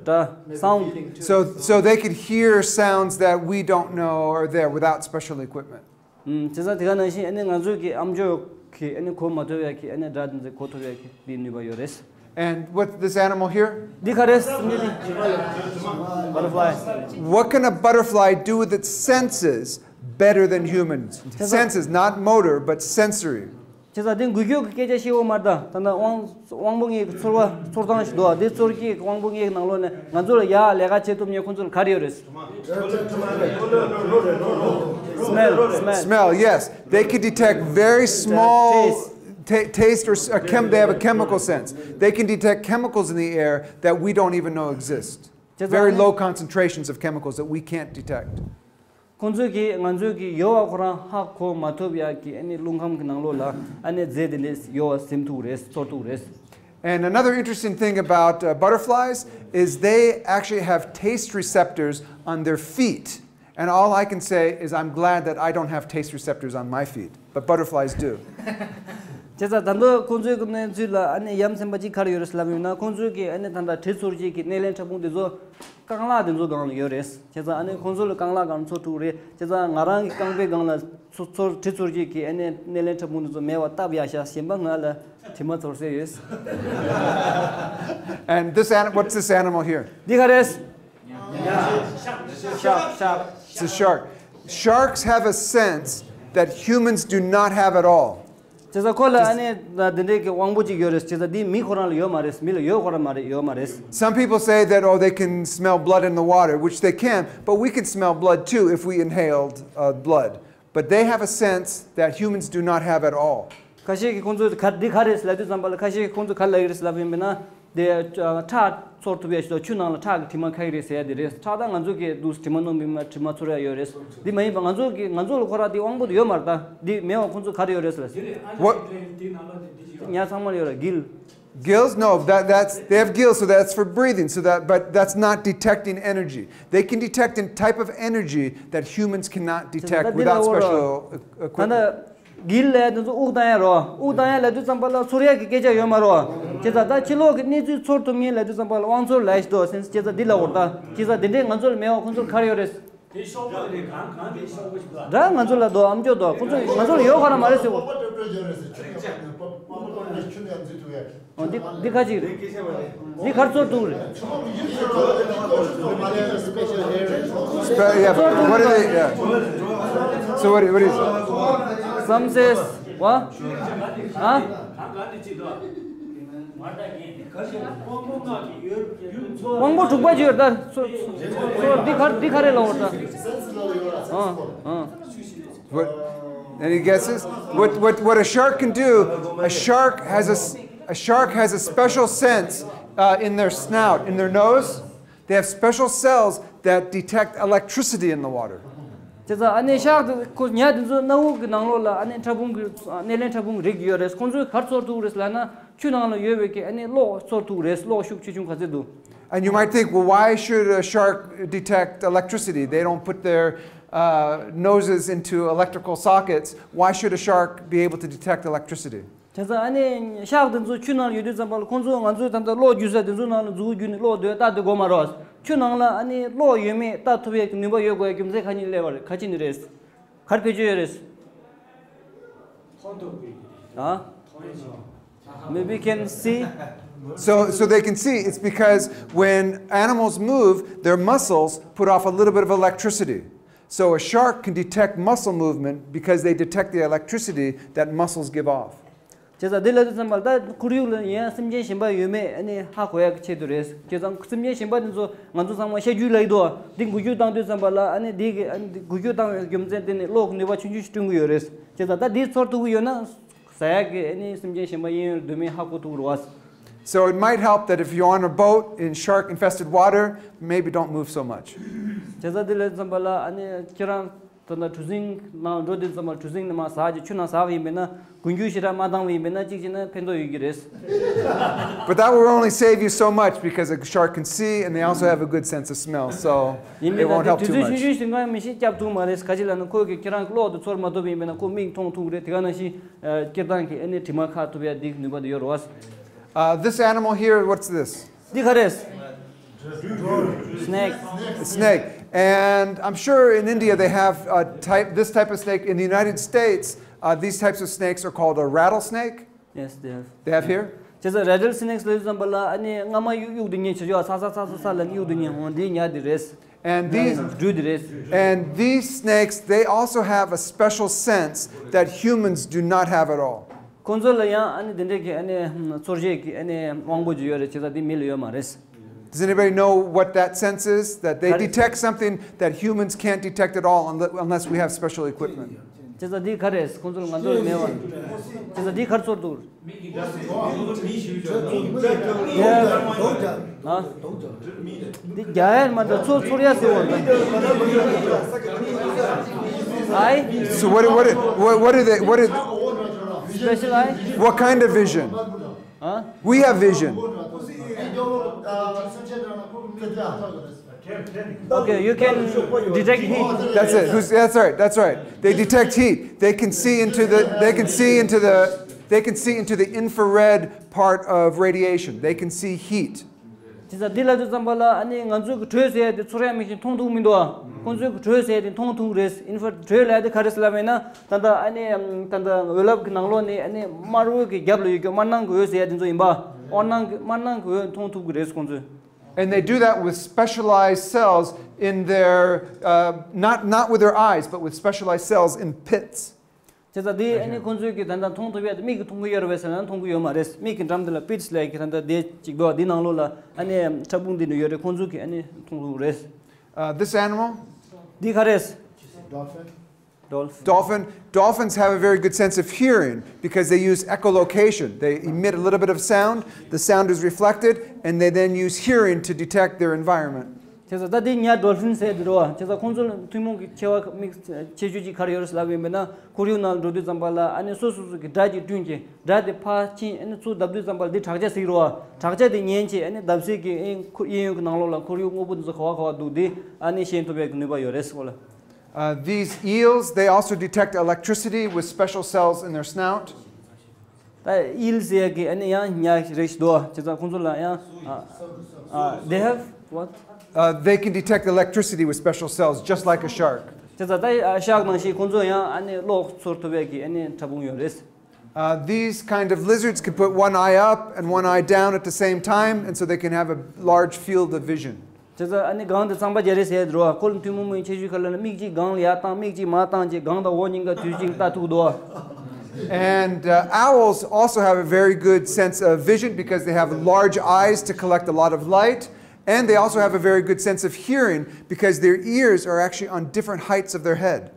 ད་sound. So, so they could hear sounds that we don't know are there without special equipment. ཨུམ། བྱས་ཙང་དེ་ག་ནང་བཞིན་ཨ་ནི་ང་ཚོའི་གི་ཨམ་ཅོག་གིས་ཨ་ནི་གོ་མ་ཐུབ་ཡ་གི་ཨ་ནི་སྒྲ་དེ་ཚོ་གོ་ཐུབ་ཡ་གི་དེའི་ནུས་པ་ཡོད་རེད། And what this animal here? འདི་ག་རེ་རེད། Butterfly. What can a butterfly do with its senses better than humans? Senses, not motor, but sensory. བྱས་ཙང་དེ་འགུལ་སྐྱོད་ཀྱི་སྐད་ཆ་བཤད་ཡོད་མ་རེད་ད། ད་ལྟ་དབང་དབང་པོ་ལྔའི་ཚོར་བ་ཚོར་སྟངས་ཤིག་འདུག་ཨ། དེ་ཚོར་གྱི་དབང་པོ་ལྔའི་ནང་ལོགས་ནས་ང་ཚོ་ལ་ཡག་ལས་ཀ་བྱེད་ཐུབ་མཁན་ཁོང་ཚོ་ལ་ག་རེ་ཡོད་རེད། Smell, smell. Smell, yes. They can detect very small ta- taste or s- a chem- they have a chemical sense. They can detect chemicals in the air that we don't even know exist. Very low concentrations of chemicals that we can't detect. ཁོང་ཚོས་ཀྱིས་ང་ཚོས་ཀྱིས་ཡོད་པ་ཁོ་རང་ཧ་གོ་མ་ཐུབ་ཡ་གི་ཨ་ནི་རླུང་ཁམས་ཀྱི་ནང་ལོགས་ལ་ཨ་ནི་རྫས་དེ་འདྲས་ཡོད་པ་ཟིན་ཐུབ་རེད། ཚོར་ཐུབ་རེད། And another interesting thing about, uh, butterflies is they actually have taste receptors on their feet. And all I can say is, I'm glad that I don't have taste receptors on my feet, but butterflies do. བྱས་ཙང་ད་ལྟ་ཁོང་ཚོའི་གི་གནས་ཚུལ་ལ་ཨ་ནི་ཡ་མཚན་པ་གཅིག་ག་རེ་ཡོད་རེད་ལབ་ཡོད་ན། ཁོང་ཚོའི་གི་ཨ་ནི་ད་ལྟ་དྲི་ཚོར་བྱེད་ཀྱི་སྣེ་ལེན་ཕྲ་ཕུང་དེ་ཚོ་རྐང་ལག་དེ་ཚོ་སྒང་ལ་ཡོད་རེད། བྱས་ཙང་ཨ་ནི་ཁོང་ཚོ་ལ་རྐང་ལག་སྒང་ཚོར་ཐུབ་རེད། བྱས་ཙང་ང་རང་གི་རྐང་པའི་སྒང་ལ་ཚོ་ཚོར་དྲི་ཚོར་བྱེད་ཀྱི་ཨ་ནི་སྣེ་ལེན་ཕྲ་ཕུང་དེ་ཚོ་མེད་པ་བཏབ་ཡ་ཤག་གཞན་པ་ང་ལ་དྲི་མ་ཚོར་སའི་ཡོད། And this an- what's this animal here? འདི་ག་རེད། Shark, shark. It's a shark. Sharks have a sense that humans do not have at all. བྱས་ཙང་ཁོ་ལ་ཨ་ནི་འདི་འདྲའི་གི་དབང་པོ་གཅིག་ཡོད་རེད། བྱས་ཙང་འདི་མི་ཁོ་རང་ལ་ཡོད་མ་རེད། མི་ལ་ཡོད་ཁོ་རང་མ་རེད། ཡོད་མ་རེད། Some people say that, oh, they can smell blood in the water, which they can, but we can smell blood too if we inhaled, uh, blood. But they have a sense that humans do not have at all. ཁ་ཤས་ཀྱིས་ཁོང་ཚོས་ག- འདི་ག་རེད་ལབ་དུས་ཙམ་པ་ལ། ཁ་ཤས་ཀྱིས་ཁོང་ཚོས་ག་རེ་ལབ་ཀྱི་རེད་ལབ་ཡིན་པས་ན། དེ་ཨ་ཁྲག་ཚོར་ཐུབ་ཡ་ཞིག་དང་། ཆུ་ནང་ལ་ཁྲག་གི་དྲི་མ་ཁ་གི་རེད་ཟེར་ཡ་དེ་རེད། ཁྲག་ད་ང་ཚོ་གིས་འདུག་དྲི་མ་སྣོམ་ཡིན་པ་དྲི་མ་ཚོར་ཡ་ཡོད་རེད། འདི་མ་ཡིན་པ་ང་ཚོ་གི་ང་ཚོ་ལ་ཁོ་རང་དེ་དབང་པོ་དེ་ཡོད་མ་རེད་ད། འདི་མེད་པ་ཁོང་ཚོ་ག་རེ་ཡོད་རེད་ཟེར། What? ཉ་ཚང་མ་ལ་ཡོད་རེད། གིལ། Gills? No, that, that's, they have gills, so that's for breathing, so that, but that's not detecting energy. They can detect a type of energy that humans cannot detect without special e- equipment. ད་ལྟ་གིལ་ལབ་དེ་ཚོ་དབུགས་བཏང་ཡ་རོ། དབུགས་བཏང་ཡ་ལབ་དུས་ཙམ་པ་ལ་ཚོར་ཡ་གི་སྐད་ཆ་ཡོད་མ་རོ། བྱས་ཙང་ད་ཕྱི་ལོགས་ཀྱི་གནས་ཚུལ་ཚོར་ཐུབ་མཁན་ལབ་དུས་ཙམ་པ་ལ་དབང་ཚོར་ལབ་ཡ་ཞིག་འདུག་སེམས། བྱས་ཙང་འདི་ལབ་དགོས་རེད་ད། བྱས་ཙང་འདི་འདྲས་ང་ཚོ་ལ་མེད་པ་ཁོང་ཚོར་ག་རེ་ཡོད་རེད། དེ་ཤོག་པ་རེད། གང་གང་དེ་ཤོག་པ་ཞིག་ལ། ད་ང་ཚོ་ལ་འདུག་ཨམ་ཅོག་འདུག་ཁོང་ཚོ་ང་ཚོ་ལ་ཡོད་ཁོ་རང་མ་རེད་ཟེར་གོ། འོ་འདི་འདི་ཁ་ཅིག་རེད། འདི་གར་ཚོར་འདུག་རེད། Spe- yeah, but what is it? Yeah. So what, what is it? Some says, what? ཨ། དབང་པོ་དྲུག་པ་ཅིག་ཡོད་ད། སོ་སོ་སོ་འདི་གར་འདི་ག་རེ་ལབ་འོ་ད། ཨ་ཨ། What? Any guesses? What, what, what a shark can do, a shark has a, s- a shark has a special sense, uh, in their snout, in their nose. They have special cells that detect electricity in the water. བྱས་ཙང་ཨ་ནི་ཤག་དེ་ཁོ་ཉ་དེ་ཚོ་སྣ་བུག་གི་ནང་ལོགས་ལ་ཨ་ནི་ཕྲ་ཕུང་གི་སྣེ་ལེན་ཕྲ་ཕུང་རིགས་ཡོད་རེད། ཁོང་ཚོས་ག་རེ་ཚོར་ཐུབ་རེད་ལབ་ན། ཆུ་ནང་ལ་ཡོད་པའི་གི་ཨ་ནི་གློག་ཚོར་ཐུབ་རེད། གློག་ཤུགས་ཆེ་ཆུང་ག་ཚོད་འདུག And you might think, well, why should a shark detect electricity? They don't put their uh, noses into electrical sockets. Why should a shark be able to detect electricity? བྱས་ཙང་ཨ་ནི་ཤག་དེ་ཚོ་ཆུ་ནང་ཡོད་དུས་ཙམ་པ་ལ་ཁོང་ཚོ་ང་ཚོའི་ད་ལྟ་གློག་རྒྱུག་ས་དེ་ཚོ་ནང་ལ་མཛུབ་གུ་བརྒྱུད་ནས་གློག་དེ་བལྟ་དེ་དགོས་མ་རེད། ཆུ་ནང་ལ་ཨ་ནི་གློག་ཡོད་མེད་བལྟ་ཐུབ་ཡས་ཀྱི་ནུས་པ་ཡོད་དགོས་ཡས་རྒྱུ་མཚན་ག་ནས་སླེབས་པ་རེད། ག་ཅི་ནས་རེད། ག་རེ་བེད་སྤྱོད་ཡོད་རེད། ཨ། Maybe can see. So, so they can see. It's because when animals move, their muscles put off a little bit of electricity. So a shark can detect muscle movement because they detect the electricity that muscles give off. བྱས་ཙང་འདི་ལབ་དུས་ཙམ་པ་ལ་ད་ཁོར་ཡུག་ལ་ཡང་སེམས་ཅན་གཞན་པ་ཡོད་མེད་ཨ་ནི་ཧ་གོ་ཡག་གི་ཆེད་དུ་རེད། བྱས་ཙང་སེམས་ཅན་གཞན་པ་དེ་ཚོ་ང་ཚོ་ཚང་མ་ཤ་རྒྱུས་ལབ་ཀྱི་འདུག་འདི་འགུལ་སྐྱོད་བཏང་དུས་ཙམ་པ་ལ་ཨ་ནི་འདི་གི་ཨ་ནི་འདི་འགུལ་སྐྱོད་བཏང་བའི་རྒྱུ་མཚན་དེ་ནི་གློག་གི་ནུས་པ་ཆུང་ཆུང་ཞིག་བསྐྲུན་གྱི་ཡོད་རེད། བྱས་ཙང་ད་འདི་ཚོར་ཐུབ་ཀྱི་ཡོད་ན་ཟ་ཡག་གི་ཨ་ནི་སེམས་ཅན་གཞན་པ་གཡས་གཡོན་ལ་སྡོད་མིན་ཧ་གོ་ཐུབ་ཀྱི་རེད་བ། So it might help that if you're on a boat in shark infested water, maybe don't move so much. བྱས་ཙང་འདི་ལབ་དུས་ཙམ་པ་ལ་ཨ་ནི་ཁྱེད་རང་ད་ལྟ་གྲུ་གཟིངས་ནང་འགྲོ་དུས་ཙམ་པ་གྲུ་གཟིངས་ནས་མར་ཟག་ཅིག་ཆུ་ནང་ཟག་པ་ཡིན་པས་ན་འགུལ་སྐྱོད་ཞེ་དྲག་མ་བཏང་བ་ཡིན་པས་ན་གཅིག་བྱས་ན་ཕན་ཐོགས་ཡོད་ཀྱི་རེད། But that will only save you so much because a shark can see and they also have a good sense of smell. So ཡིན་པས་ན་དེ་དུས་ཚོད་ཆུང་ཆུང་ཞིག་ང་མི་ཤེས་སྐྱབས་ཐུབ་མ་རེད། ག་ཅི་ལབ་ན་ཁོས་ཀྱི་ཁྱེད་རང་གི་གློག་དེ་ཚོར་མ་ཐུབ་པ་ཡིན་པས་ན་ཁོ་མིག་མཐོང་ཐུབ་ཀྱི་རེད། དེ་ག་ནང་བཞིན་སྐྱེ་སྟངས་ཀྱི་ཨ་ནི་དྲི་མ་ཁ་ཐུབ་ཡ་འདི་ནུས་པ་དེ་ཡོད་རེད་བ། Uh, this animal here, what's this? འདི་ག་རེད། Snake. Snake. And I'm sure in India they have a type, this type of snake. In the United States, uh, these types of snakes are called a rattlesnake. Yes, they have. They have here? བྱས་ཙང་rattlesnakes ལབ་དུས་ཙམ་པ་ལ་ཨ་ནི་རྔ་མ་གཡུག་གཡུག་དེ་ཉན་བྱེད་ཆོག་ས་ས་ས་ས་ས་ལ་གཡུག་དེ་ཉན་འོང་དེ་ཉ་དེ་རེད། And these, སྦྲུལ་དེ་རེད། And these snakes, they also have a special sense that humans do not have at all. ཁོང་ཚོ་ལ་ཡང་ཨ་ནི་དེ་འདྲའི་གི་ཨ་ནི་ཚོར་ཤེས་ཀྱི་ཨ་ནི་དབང་པོ་ཅིག་ཡོད་རེད། བྱས་ཙང་དེ་མི་ལ་ཡོད་མ་རེད། Does anybody know what that sense is? That they detect something that humans can't detect at all unle- unless we have special equipment. བྱས་ཙང་འདི་ག་རེད། ཁོང་ཚོར་ང་ཚོར་མེད་པ། བྱས་ཙང་འདི་ག་རེ་ཚོར་འདུག་ཨ། འདི་རྒྱ་ཡན་མ་འདྲ་ཚོ་ཚོར་ཡ་ཟེར་བ་འདྲ། ཨའི། So what what what what are they what are Special eye? What kind of vision? Huh? We have vision. Okay, you can detect heat. That's it. Who's, that's right. That's right. They detect heat. They can see into the. They can see into the. They can see into the infrared part of radiation. They can see heat. དེ་ཙང་འདི་ལ་དུས་ཙམ་པ་ལ་ཨ་ནི་ང་ཚོའི་གི་དྲོད་ཟེར་ཡ་དེ་ཚོར་ཡ་མེད་ཤིང་མཐོང་ཐུབ་མི་འདུག་ཨ། ཁོང་ཚོའི་གི་དྲོད་ཟེར་ཡ་དེ་མཐོང་ཐུབ་གི་རེད། ཨིན་ཧྥ་ར་དྲོད་ལབ་ཡ་དེ་ག་རེ་ཟེར་ལབ་མེད་ན་ད་ལྟ་ཨ་ནི་ད་ལྟ་འོད་རླབས་ཀྱི་ནང་ལོགས་ནས་ཨ་ནི་དམར་འོད་ཀྱི་རྒྱབ་ལ་ཡོད་རྒྱུ་དམར་ནང་གི་འོད་ཟེར་ཡ་དེ་ཚོ་ཡིན་པ། དམར་ནང་གི་དམར་ནང་གི་འོད་མཐོང་ཐུབ་གི་རེད་ཁོང་ཚོས། And they do that with specialized cells in their, uh, not, not with their eyes, but with specialized cells in pits. བྱས་ཙང་དེ་ཨ་ནི་ཁོང་ཚོའི་གི་ད་ལྟ་མཐོང་ཐུབ་ཡ་དེ་མིག་གིས་མཐོང་གི་ཡོད་རེད་པས་ཟེར་ན་མཐོང་གི་ཡོད་མ་རེད། མིག་གི་འགྲམ་དེ་ལ་པིཊ་ལབ་ཀྱི་ད་ལྟ་དེ་གཅིག་འདུག་དེ་ནང་ལོགས་ལ་ཨ་ནི་ཕྲ་ཕུང་དེ་འདྲ་ཡོད་རེད། ཁོང་ཚོ་གི་ཨ་ནི་མཐོང་ཐུབ་རེད། Uh, this animal? འདི་ག་རེད། Dolphin. Dolphins have a very good sense of hearing because they use echolocation. They emit a little bit of sound, the sound is reflected, and they then use hearing to detect their environment. བྱས་ཙང་ད་འདི་ཉ་ཌོལ་ཕིན་ཟེར་འདི་རེད་བ། བྱས་ཙང་ཁོང་ཚོ་ལ་ཐུན་མོང་གི་ཆེ་བ་མིག་ཆེ་ཤོས་ཅིག་ག་རེ་ཡོད་རེད་ལབ་ཡིན་པས་ན་ཁོར་ཡུག་ནང་ལ་འགྲོ་དུས་ཙམ་པ་ལ་ཨ་ནི་སོ་སོ་སོ་གི་སྒྲ་ཅིག་བསྐྲུན་གྱི་སྒྲ་དེ་ཕར་ཕྱིན་ཨ་ནི་ཚུར་བརྡབ་དུས་ཙམ་པ་ལ་འདི་དྲག་ཆ་ཟེར་གྱི་རེད་བ། དྲག་ཆ་དེ་ཉན་བྱས་ཨ་ནི་བརྡབ་གསིག་གི་ཨ་ནི་ཁོ་གཡས་གཡོན་གྱི་ནང་ལོགས་ལ་ཁོར་ཡུག་དངོས་པོ་འདི་ཚོ་ག་བ་ག་བ་འདུག་འདི་ཨ་ནི་ཤེས་ཐུབ་པའི་གི་ནུས་པ་ཡོད་རེད་ཟེར་གོ་ལ། Uh, these eels, they also detect electricity with special cells in their snout. ད་ཨིལ་ཟེར་ཡ་གི་ཨ་ནི་ཡང་ཉ་རེ་ཞིག་འདུག་བྱས་ཙང་ཁོང་ཚོ་ལ་ཡང་ཨ། They have what? Uh, they can detect electricity with special cells, just like a shark. བྱས་ཙང་ད་ཤག་ནང་བཞིན་ཁོང་ཚོ་ཡང་ཨ་ནི་གློག་ཚོར་ཐུབ་པའི་གི་ཨ་ནི་ཕྲ་ཕུང་ཡོད་རེད། Uh, these kind of lizards can put one eye up and one eye down at the same time, and so they can have a large field of vision. བྱས་ཙང་ཨ་ནི་སྒང་དེ་ཚངས་པ་རྒྱ་རེ་ཟེར་ཡ་དེ་རེད་བ། ཁོ་ལ་ཐུན་མོང་མིན་ཆེ་ཤོས་ག་ལ་ན་མིག་གཅིག་སྒང་ལ་ཡར་བཏང་མིག་གཅིག་མར་བཏང་བྱས་སྒང་དང་འོག་གཉིས་ཀ་དུས་གཅིག་ལྟ་ཐུབ་འདུག And uh, owls also have a very good sense of vision because they have large eyes to collect a lot of light, and they also have a very good sense of hearing because their ears are actually on different heights of their head.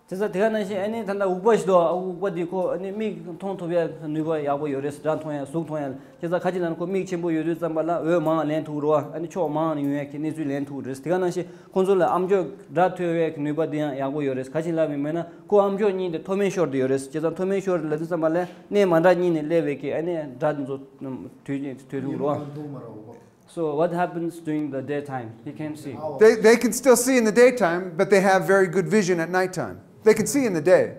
དེ་ཚོ་དེ་ག་ནང་བཞིན་ཨ་ནི་ད་ལྟ་འུག་པ་ཞིག་འདུག་འུག་པ་འདི་ཁོ་ཨ་ནི་མིག་མཐོང་ཐུབ་ཡ་ནུས་པ་ཡག་པོ་ཡོད་རེད། སྒྲ་མཐོང་ཡ་གཟུགས་མཐོང་ཡ། བྱས་ཙང་ཁ་ཅིག་ལ་ནི་ཁོ་མིག་ཆེན་པོ་ཡོད་དུས་ཙམ་པ་ལ་འོད་མང་ལེན་ཐུབ་རེད་བ། ཨ་ནི་ཕྱོགས་མང་ནས་ཡོང་ཡ་གི་གནས་ཚུལ་ལེན་ཐུབ་རེད། དེ་ག་ནང་བཞིན་ཁོང་ཚོ་ལ་ཨམ་ཅོག་སྒྲ་ཐོས་ཡ་གི་ནུས་པ་འདི་ཡང་ཡག་པོ་ཡོད་རེད། ག་ཅིག་ལབ་ཡིན་མིན་ན་ཁོ་ཨམ་ཅོག་གཉིས་དེ་མཐོ་དམན་ཤོར་དུ་ཡོད་རེད། བྱས་ཙང་མཐོ་དམན་ཤོར་ལབ་དུས་ཙམ་པ་ལ་གནས་མ་འདྲ་གཉིས་ནས་སླེབས་པའི་གི་ཨ་ནི་སྒྲ་འདི་ཚོ་ཐོས་ཐོས་ཐུབ་རེད་བ། So what happens during the daytime? He can't see. They, they can still see in the daytime, but they have very good vision at nighttime. They can see in the day.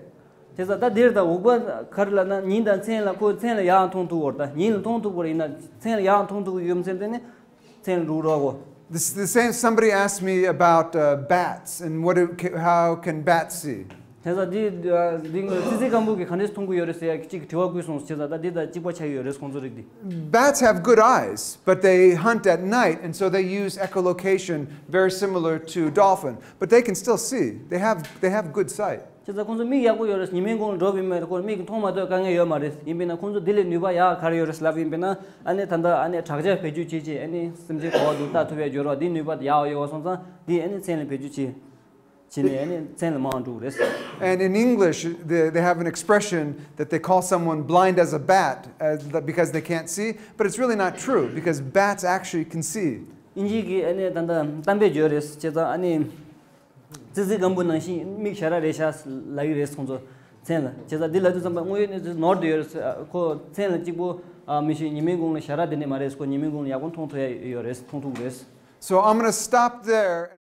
དེ་ཚོ་ད་འདིར་ད་འུག་པ་ག་རེ་ལབ་ན་ཉིན་དང་མཚན་ལ་ཁོ་མཚན་ལ་ཡག་མཐོང་ཐུབ་བོར། ད་ཉིན་ལ་མཐོང་ཐུབ་བོར་ཡིན་ན་མཚན་ལ་ཡག་མཐོང་ཐུབ་ཡོད་མཚན་དེ་ནི་མཚན་ལ་འགྲོ་རོགས་གོ། This, the same, somebody asked me about uh, bats and what do, ca- how can bats see? དེ་ཚོ་འདི་འདི་ངོས་ཙི་ཙི་སྐམ་པོ་གི་ག་འདྲས་མཐོང་གི་ཡོད་རེད་ཟེར་ཡ་གཅིག་གི་དྲི་བ་བཀོད་སོང་། བྱས་ཙང་ད་འདི་ད་གཅིག་པ་ཆགས་ཡོད་རེད་ཁོང་ཚོ་རིགས་འདི། Bats have good eyes, but they hunt at night, and so they use echolocation, very similar to dolphin. But they can still see. They have they have good sight. བྱས་ཙང་ཁོང་ཚོ་མིག་ཡག་པོ་ཡོད་རེད། ཉི་མའི་གུང་ལ་འགྲོ་བ་ཡིན་པས་ཁོང་མིག་མཐོང་མ་ཐུབ་དཀའ་ངལ་ཡོད་མ་རེད། ཡིན་པས་ན་ཁོང་ཚོ་འདི་ལས་ནུས་པ་ཡག་ག་རེ་ཡོད་རེད་ལབ་ཡིན་པས་ན་ཨ་ནི་ད་ལྟ་ཨ་ནི་དྲག་ཆར་བེད་སྤྱོད་བྱེད་ཅིང་ཨ་ནི་སེམས་ཅན་ག་བ་འདུག་ལྟ་ཐུབ་ཡ་འབྱོར་བ་འདི་ནུས་པ་ཡག་ཡོད་པ་སོང་ཙང་འདི་ཨ་ནི་མཚན་ལ་བེད་སྤྱོད་བྱེད་བྱེད་ནས་ཨ་ནི་མཚན་ལ་མང་འགྲོ་གི་རེད། And in English, they, they have an expression that they call someone blind as a bat as, because they can't see, but it's really not true because bats actually can see. དབྱིན་ཇི་གི་ཨ་ནི་ད་ལྟ་གཏམ་དཔེ་བརྗོད་རེད། བྱས་ཙང་ཨ་ནི་ཙི་ཙི་སྒམ་པོ་ནང་བཞིན་མིག་ཞ་ར་རེད་ཤག་ལབ་ཀྱི་རེད་ཁོང་ཚོ་མཚན་ལ། བྱས་ཙང་འདི་ལབ་དུས་ཙམ་པ་དངོས་ཡོད་གནས་ཚུལ་ནོར་བསྡད་ཡོད་རེད། ཁོ་མཚན་ལ་གཅིག་པོ་ཨ་མི་ཤེས། ཉི་མའི་གུང་ལ་ཞ་ར་དེ་འདྲ་མ་རེད། ཁོ་ཉི་མའི་གུང་ལ་ཡག་པོ་མཐོང་ཐུབ་ཡ་ཡོད་རེད། མཐོང་ཐུབ་ཀྱི་རེད། So I'm gonna stop there.